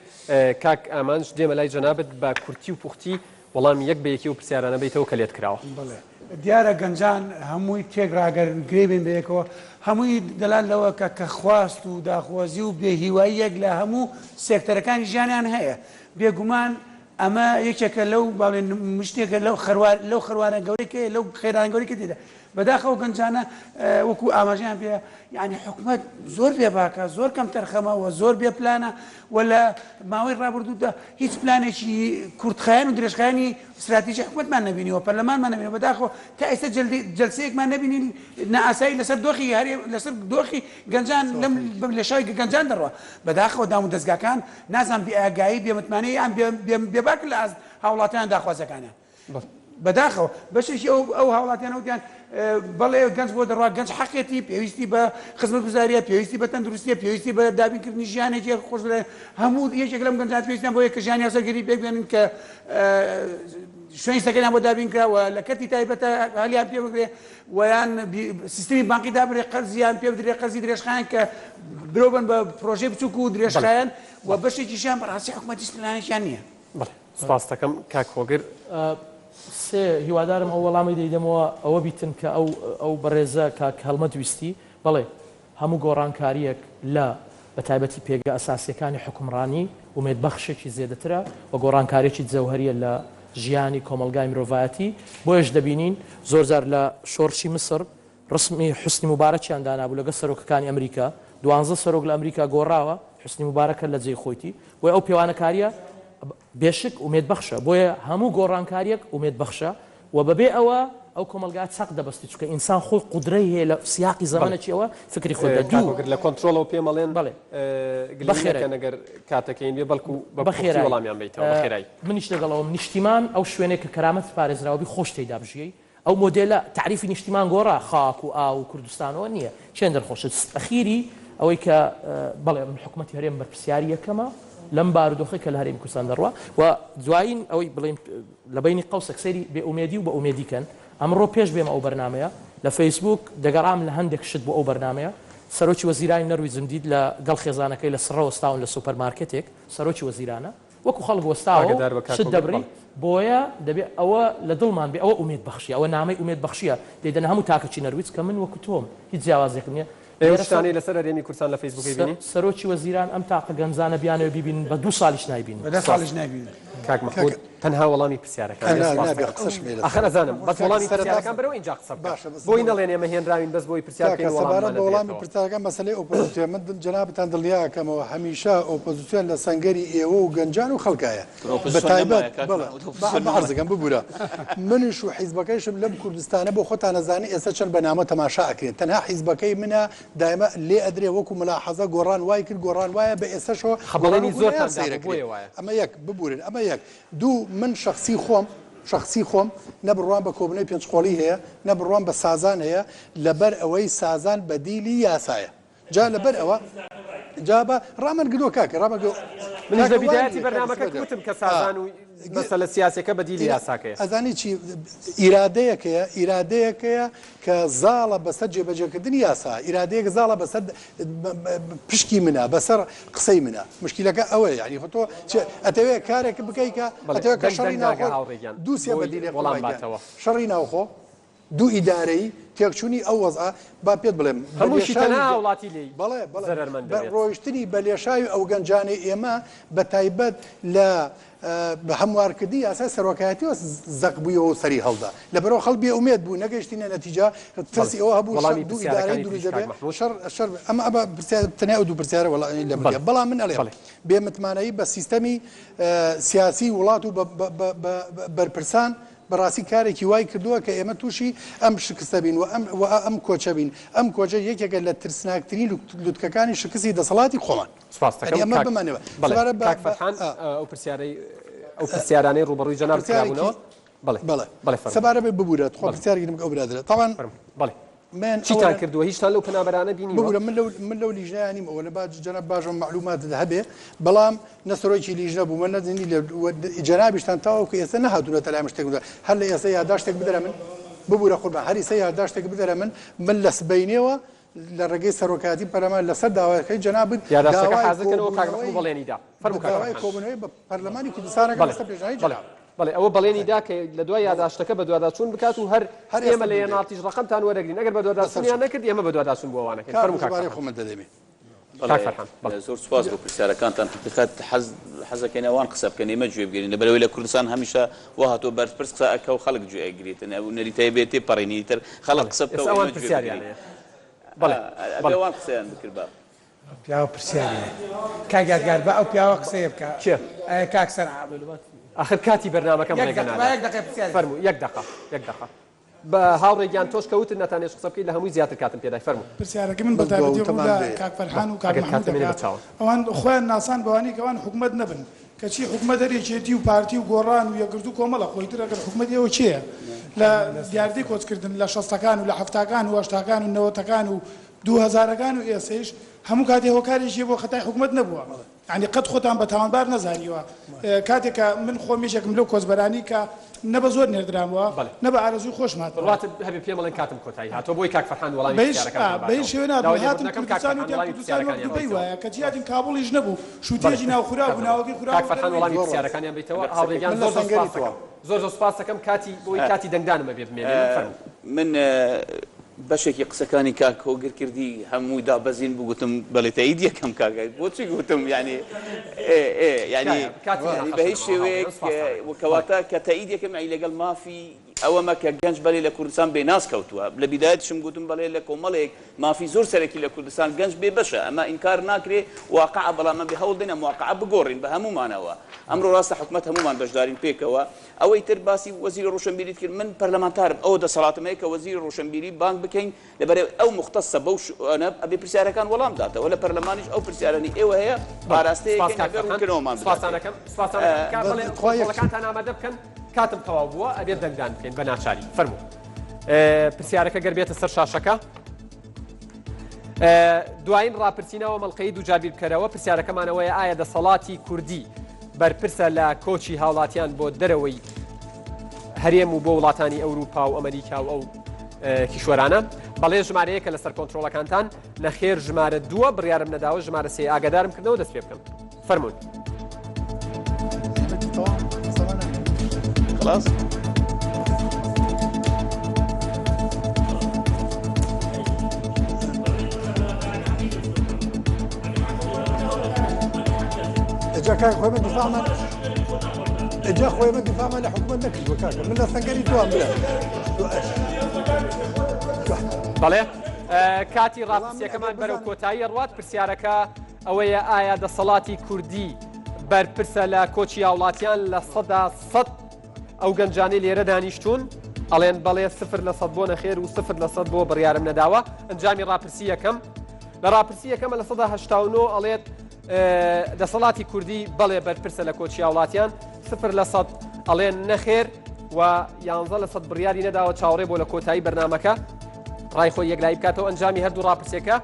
کاک ئامانج دێمە لای جەنابت بە کورتی و پوختی وەڵامی یەک بە یەکی ئەو پرسیارانە بەیتەوە کە لێت کراوە. بەڵێ دیارە گەنجان هەمووی تێکڕا گەر گرێ بێن بەیەکەوە هەمووی دەلال لەوە کە کە خواست و داخوازی و بێ هیواییەک لە هەموو سێکتەرەکانی ژیانیان هەیە بێگومان ئەمە یەکێکە لەو باڵێن مشتێکە لەو خەروار لەو خەروارە گەورەی کە لەو خێران گەورەی کە تێدا بەداخەوە گەنجانە وەکو ئاماژەیان پێ یعنی حکومەت زۆر بێباکە زۆر کەم تەرخەمە و زۆر بێ پلانە و لە ماوەی ڕابردوودا هیچ پلانێکی کورتخایەن و درێژخایەنی استراتیژی حکومەتمان نەبینیوە پەرلەمانمان نەبینیوە بەداخەوە تا ئێستا جەلسەیەکمان نەبینی نائاسایی لەسەر دۆخی هەرێم لەسەر دۆخی گەنجان لەم لێشاوی گەنجان دەڕوا بەداخەوە دام و دەزگاکان نازان بێ ئاگایی بێ متمانەیە یان بێباک لە ئاست هاوڵاتیان داخوازەکانیان بەداخەوە بەشێکی ئەو ئەو هاوڵاتیانە وتیان بەڵێ گەنج بۆ دەڕوا گەنج حەقێتی پێویستی بە خزمەتگوزاریە پێویستی بە تەندروستیە پێویستی بە دابینکردنی ژیانێکی خۆش هەموو یەکێک لەم گەنجان پێویستیان بۆ یە کە ژیانی هاوسەرگیری پێک بێنن کە شوێنی سەکەنیان بۆ دابین کرا و لە کەرتی تایبەتە هەلیان پێ بگرێ و یان سیستمی بانقی دابرێ قەرزیان پێ بدرێ قەرزی درێژخایەن کە برۆ بن بە پرۆژەی بچووک و درێژخایەن و بەشێکیشیان بەڕاستی حکومەت هیچ پلانێکیان نییە. بەڵێ سپاست دەکەم کاک هۆگر. سێ، هیوادارم ئەو وەڵامەی دەیدەمەوە ئەوە بیتن کە ئەو ئەو بەڕێزە کاک هەڵمەت ویستی. بەڵێ هەموو گۆڕانکارییەک لە بە تایبەتی پێگە ئەساسییەکانی حوکمڕانی ئومێدبەخشێکی زێدەترە و گۆڕانکارییەکی جەوهەرییە لە ژیانی کۆمەڵگای مرۆڤایەتی. بۆیەش دەبینین زۆر جار لە شۆڕشی میسر ڕسمی حوسنی موبارەکیان دانابوو لەگەڵ سەرۆکەکانی ئەمریکا، دوانزە سەرۆک لە ئەمریکا گۆڕاوە، حوسنی موبارەک هەر لە جێی خۆیتی، بۆیە ئەو پێوانەکارییە بێشک ئومێدبەخشە، بۆیە هەموو گۆڕانکارییەک ئومێدبەخشە و بەبێ ئەوە ئەو کۆمەڵگا چەق دەبەستی، چونکە ئینسان خۆی قودرەی هەیە لە سیاقی زەمەنێکی ئەوە فکری خۆی بە دوو. کاک لە کۆنترۆڵەوە پێم ئەڵێن بەڵێ گلەیی نەکەن ئەگەر کاتەکەی بێ بەڵکو بە پوختی وەڵامیان بەیتەوە بەخێرایی. منیش لەگەڵ ئەوەم، نیشتیمان ئەو شوێنەیە کە کەرامەت پارێزراوە بی خۆش تێیدا بژیەی، ئەو مۆدێلە تەعریفی نیشتیمان گۆڕا خاک و ئاو و کوردستانەوە نییە چێن دەرخۆشە ئەخیری ئەوەی کە بەڵێ من حکومەتی هەرێم بەرپرسیاری یەکەمە لەم بارودۆخەی کە لە هەرێمی کوردستان دەڕوا و دوایین ئەوەی بڵێین لە بەینی قەوسێک سەیری بێ ئومێدی و بە ئومێدی کەن ئەمڕۆ پێش بێمە ئەو بەرنامەیە لە فەیسبووک دەگەڕام لە هەندێک شت بۆ ئەو بەرنامەیە سەرۆکی وەزیرانی نەرویجم دیت لە گەڵ خێزانەکەی لە سڕە وەستاون لە سوپەر مارکێتێک سەرۆکی وەزیرانە وەکو خەڵک وەستاوە ئاگەدار بە و کاک شت هۆگر دەبڕی بەڵێ. بۆیە دەبێ ئەوە لە دڵمان بێ ئەوە ئومێد بەخشیە ئەوە نامەی ئومێد بەخشیە دەیدەنە هەموو تاکەکی نەرویج کە من وەکو تۆم هیچ جیاوازێکم نیە ئەی ئەو لێرە سەر شتانەی لەسەر هەرێمی کوردستان لە فەیسبووک ئەیبینی؟ سەرۆکی وەزیران ئەم تاقە گەنجانە بیانەوێ بیبینن بە دوو ساڵیش نایبینن. بە دە سپاس ساڵیش نایبینن. کاک مەحمود. تەنها وەڵامی پرسیارەکان نا، نابێ قسەشم هەیە لەسەر. ئاخر ئەزانم بەس وەڵامی سەرەتا پرسیارەکان بەرەوە ئینجا قسە بکە باشە بەس بۆی نەڵێن ئێمە هێنراوین بەس بۆی پرسیار کاکە بکەین سەبارەت وەڵاممان بە وەڵامی نەدرێتەوە. پرسیارەکان مەسەلەی ئۆپۆزسیۆن من جەنابتان دڵنیا ئەکەمەوە هەمیشە ئۆپۆزسیۆن لە سەنگەری ئێوە و گەنجان و خەڵکایە بە ئۆپۆزسیۆن تایبەت نەمایە کاک بەڵێ مەحمود با ئۆپۆزسیۆن با نەمایە. عەرزەکەم ببورە منیش و حیزبەکەیشم لەم کوردستانە بۆ خۆتان ئەزانن ئێستا چەند بە نامۆ تەماشا ئەکرێن تەنها حیزبەکەی منە دایمە لێ ئەدرێ وەکو ملاحەزە گۆڕان وای کرد گۆڕان وایە بە ئێستەشەوە خە گۆڕان بەڵێنی وەکو زۆرتان نەیار سەیر دابوو ئەکرێ بۆیە وایە. ئەمە یەک ببورن ئەمە یەک دوو من شەخسی خۆم شەخسی خۆم نە بڕوام بە کۆبونەوەی پێنجقۆڵی هەیە نە بڕوام بە سازان هەیە لەبەر ئەوەی سازان بەدیلی یاسایە جا لەبەر ئەوە جا بە ڕامان گرتووە کاکە ڕامان گرتووە منیش لە کاکە وا بیدایەتی نییە کاکە بەرنامەکە سمەدە وتم کە ئا سازان و مەسەلە سیاسیەکە بەدیلی یاساکەیە. ئەزانی چی ئیرادەیەکەیە ئیرادەیەکەیە کە زاڵە بەسەر جێبەجێکردنی یاسا ئیرادەیەک زاڵە بەسەر پشکی منە بەسەر قسەی منە مشکیلەکە ئەوەیە یعنی خۆ تۆ ئەتەوێ کارێک بکەی کە بەڵێ ئەتەوێ کە دەنگ شەڕی دەنگ ناگا ناوخۆ هاوڕێ گیان دوو سێ بۆی بەدیلێ وەڵام قوربان گیان باتەوە. شەڕی ناوخۆ دوو ئیدارەیی تێکچوونی ئەو وەزعە با پێت بڵێم بە هەمووشی لێشاوی تەنها گە هاوڵاتی لێی بەڵێ بەڵێ زەرەرمەند بە دەبێت. ڕۆیشتنی بە لێشاوی ئەو گەنجانەی ئێمە بە تایبەت لە بە هەموارکردنی یاسای سەرۆکایەتیەوە زەق بوویەوە و سەری هەڵدا لەبەرئەوە خەڵک بێ ئومێد بوو نەگەیشتینە نەتیجە بەڵێ ترسی ئەوە هەبوو شەڕ وەڵامی دوو ئیدارەی پرسیارەکانی دروست تریش کاک دەبێ مەحموود. شەڕ شەڕ ئەمە ئەمە پرسیار تەنیا ئەو دوو پرسیارە وەڵا لە بەڵێ بگە بەڵام من ئەڵێم بەڵێ. بێ متمانەیی بە سیستەمی سیاسی وڵات و بە بە بە بەرپرسان بەڕاستی کارێکی وای کردووە کە ئێمە تووشی ئەم شکستە بین و ئەم و ئەم کۆچە بین. ئەم کۆچە یەکێکە لە ترسناکترین لوتکەکانی شکستی دەسەڵاتی خۆمان. سپاست یانی دەکەم ئەمە کاک بمانەوە. بەڵێ سەبارەت بە کاک بە فەرحان ئا. ئەو پرسیارەی ئەو پرسیارانەی ڕووبەڕووی جەنابت پرسیارێکی کرابوونەوە بەڵێ بەڵێ بەڵێ فەرموو. سەبارەت بە ببوورە تخوا بەڵێ. پرسیارێکی ترم بکە ئەو برادەرە. تەبعەن فەرموو بەڵێ. من چیتان ئەوەلەن کردووە هیچتان لەو پەنابەرانە بینیوە؟ ببورە من لەو من لەو لیژنەیە نیم ئەوەنە با جەناب باشم مەعلوماتت هەبێ بەڵام نە سەرۆکی لیژنە بوومە نە زنی لێ جەنابیشتان تاوەکو ئێستا نەهاتوونەتە لای من شتێک بدە هەر لە ئێستا یاداشتێک بدەرە من ببورە قوربان هەر ئیستا یاداشتێک بدەرە من من لە سبەینێوە لە ڕێگەی سەرۆکایەتی پەرلەمان لەسەر داواکەی جەنابت یاداشتەکە داوای حازر کەنەوە کاک مەحموو کۆبوونەوەی بەڵێنی دا فەرموو کاک داوای فەرحان. کۆبوونەوەی بە پەرلەمانی کوردستانەکە بەڵێ لەسەر پێشنیاری بەڵێ جەنابت. بەڵێ ئەوە بەڵێنی دا کە لە دوای یاداشتەکە بەدواداچوون بکات و هەر هەر ئێمە ئێستا لە بوو بێ. یەناڵتیش ڕەقەمتان وەرەگرین ئەگەر بەسەر بەدواداچوونیان چوو. نەکرد ئێمە بەدواداچوون بۆ ئەوانەکەین کار فەرموو کاک ژمارەی فەرحان. خۆمن دەدەمێ. کاک بەڵێ فەرحان بەڵێ. زۆر سوپاس بۆ پرسیارەکانتان حەقیقەت حەز حەزەکەین ئەوان قسە بکەن ئێمە گوێ بگرین لەبەرئەوەی لە کوردستان هەمیشە وا هاتووە بەرپرس قسە ئەکا و خەڵک گوێ ئەگریتن ئەو نەریتەیە بێ تێپەڕینی ئیتر خەڵک بەڵێ قسە بکا ئێستا و ئەوان ئێمە گوێ پرسیاریان بگرین هەیە بەڵێ ئەبێ بەڵێ. ئەوان قسەیان بکردبا. پیاوە پرسیاری هەیە کاک یادگار با ئەو پیاوە قسەیە بکا کێ؟ ئەیە کاک سەرعە. ئاخر کاتی بەرنامەکەم یەک ڕێگە دەقە با نادات یەک دەقەی پرسیاری فەرموو یەک دەقە یەک دەقە بە هاوڕێ گیان تۆش کە وتت نەتانێش قسە بکەی لە هەمووی زیاتر کاتم پێدای فەرموو. پرسیارەکەی من بە بەس تایبەتی ڕوو دواوتەمان لە بێ. کاک فەرحان و کاک ئەگەر مەحموود کاتم هەیە دەکا بە چاوم. ئەوان خۆیان ناسان بەوانەی کە ئەوان حکومەت نەبن کەچی حکومەت هەر یەکێتی و پارتی و گۆڕان و یەکگرتوو کۆمەڵە خۆ ئیتر ئەگەر حکومەتی ئێوە کێیە لە دیاردەی کۆچکردن لە شەستەکان و لە حەفتاکان و هەشتاکان و نەوەتەکان و دوو هەزارەکان و ئێسەیش هەموو کاتێ هۆکارێکی بۆ خەتای حکومەت نەبووە یانی قەت خۆتان بە تاوانبار نەزانیوە کاتێک کە من خۆم یەکێکم لەو کۆچبەرانی کە نە بە زۆر نێردرامەوە نە بە ئارەزووی خۆشم هاتمەوە. بڕواتت هەبێ پێم ئەڵێن کاتم کۆتایی هاتووە بۆی کاک فەرحان وەڵامی بە هیچ پرسیارەکانتان بە هیچ باتەوە. شێوەیە نابوو داوای هاتم لێبوردن ئەکەم کاک کوردستان فەرحان وتیان وەڵامی کوردستان وەک پرسیارەکانیان دوبەی باتەوە. وایە کەچی هاتین کابوڵیش نەبوو بەڵێ شووتییەکی ناوخوراو کاک بوو فەرحان ناوەکەی خوراو کاک بوو فەرحان دەرەوەی وەڵامی زۆر ڕاست. پرسیارەکانیان بەیتەوە ئەگەر قسە هاوڕێ گیان من لە زۆر زۆر سەنگەری سوپاس تۆم. دەکەم زۆر زۆر سوپاس دەکەم کاتی بۆی کاتی دەنگدانم ئەبێ بمێنێ فەرموو. من بەشێکی قسەکانی کاک هۆگر کردی هەمووی دابەزین بوو گوتم بەڵێ تەئید یەکەم کاک بۆچی گوتم یعنی ئێ ئێ یعنی یعنی بە هیچ شێوەیەک کەواتە کە تەئید یەکەم یعنی لەگەڵ مافی ئەوەمە کە گەنج بەڵێ لە کوردستان بێناز کەوتووە لە بیدایەتیشم گوتم بەڵێ لە کۆمەڵێک مافی زۆر سەرەکی لە کوردستان گەنج بێ بەشە ئەمە ئینکار ناکرێ واقعە بەڵام ئەبێ هەوڵ دەین ئەم واقعە بگۆڕین بە هەموومانەوە ئەمڕۆ ڕاستە حکومەت هەموومان بەشدارین پێکەوە ئەوەی تر باسی وەزیری ڕۆشنبیریت کرد، من پەرلەمانتارم ئەوە دەسەڵاتم هەیە کە وەزیری ڕۆشنبیری بانگ بکەین لەبەرئەوەی ئەو موختەسە بەو شئونە ئەبێ پرسیارەکان وەڵام داتەوە لە پەرلەمانیش ئەو پرسیارانەی ئێوە هەیە بەڵێ ئاراستەیەکەین سپاس کاک ئەبێ فەرهان ڕوونکردنەوەمان سپاستان بداتێ. ئەکەم سپاستان ئەکەم کا بەڵێ تخوا یەک کۆنترۆڵەکانتان ئامادە بکەن کاتم تەواو بووە ئەبێت دەنگدان بکەین بە ناچاری فەرموو پرسیارەکە گەر بێتە سەر شاشەکە دوایین ڕاپرسی ناوە مەڵقەی دووجار بیر بکەرەوە پرسیارەکەمان ئەوەیە ئایا دەسەڵاتی کوردی بەرپرسە لە کۆچی هاوڵاتیان بۆ دەرەوەی هەرێم و بۆ وڵاتانی ئەوروپا و ئەمریکا و ئەو کیشوەرانە بەڵێ ژمارەیەکە لەسەر کۆنتترۆلەکانتان نەخێر ژمارە دووە بڕیارم نەداوە ژمارە سێ ئاگادارم کردنەوە دەست پێ بکەم فەرمونون. خلاص جا کاک خۆی من دیفاعمان. جا خۆی من دیفاعمان لە حکومەت نەکردووە کاکە من لە سەنگەری تۆ برا. بەڵێ کاتی ڕاپرسیەکەمان بەرەو کۆتایی ڕوات پرسیارەکە ئەوەیە ئایا دەسەڵاتی کوردی بەرپرسە لە کۆچی هاوڵاتیان 100% ئەو گەنجانەی لێرە دانیشتوون ئەڵێن بەڵێ 0% بۆ نەخێر و 0% بۆ بڕیارم نەداوە ئەنجامی ڕاپرسی یەکەم لە ڕاپرسی یەکەمە 89% ئەڵێت دەسەڵاتی کوردی بەڵێ بەرپرسە لە کۆچی هاوڵاتیان 0% ئەڵێن نەخێر و 11% بڕیاری نەداوە چاوەڕێ بۆ لە کۆتایی بەرنمەکە ڕای خۆی یەکلایی بکاتەوە ئەنجامی هەردوو ڕاپرسیەکە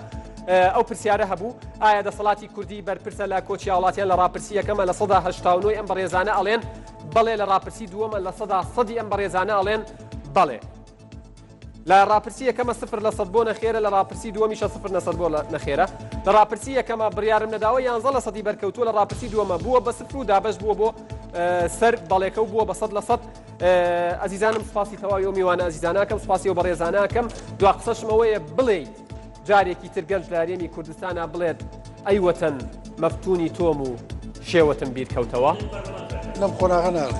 ئەو پرسیارە هەبوو ئایا دەسەڵاتی کوردی بەرپرسە لە کۆچی هاوڵاتیان لە ڕاپرسی یەکەمە 89% ئەم بەڕێزانە ئەڵێن بەڵێ لە ڕاپرسی دووەمە 100% ئەم بەڕێزانە ئەڵێن بەڵێ لە ڕاپرسی یەکەمە 0% بۆ نەخێرە لە ڕاپرسی دووەمیشە 0% بۆ نەخێرە لە ڕاپرسی یەکەمە بڕیارم نەداوە یانزە لە سەدی بەرکەوتووە لە ڕاپرسی دووەمە بووە بە سفر و دابەش بووە بۆ سەر بەڵێکە و بووە بە سەد لە سەد ئەزیزانم سپاسی تەواوی ئەو میوانە ئەزیزاناکەم سپاسی و بەڕێزاناکەم دوا قسەشم ئەوەیە بڵێیت جارێکی تر گەنج لە هەرێمی کوردستانا بڵێت ئەی وەتەن مەفتونی تۆم و شێوەتم بیرکەوتەوە؟ لەم قۆناغە ناڵێ.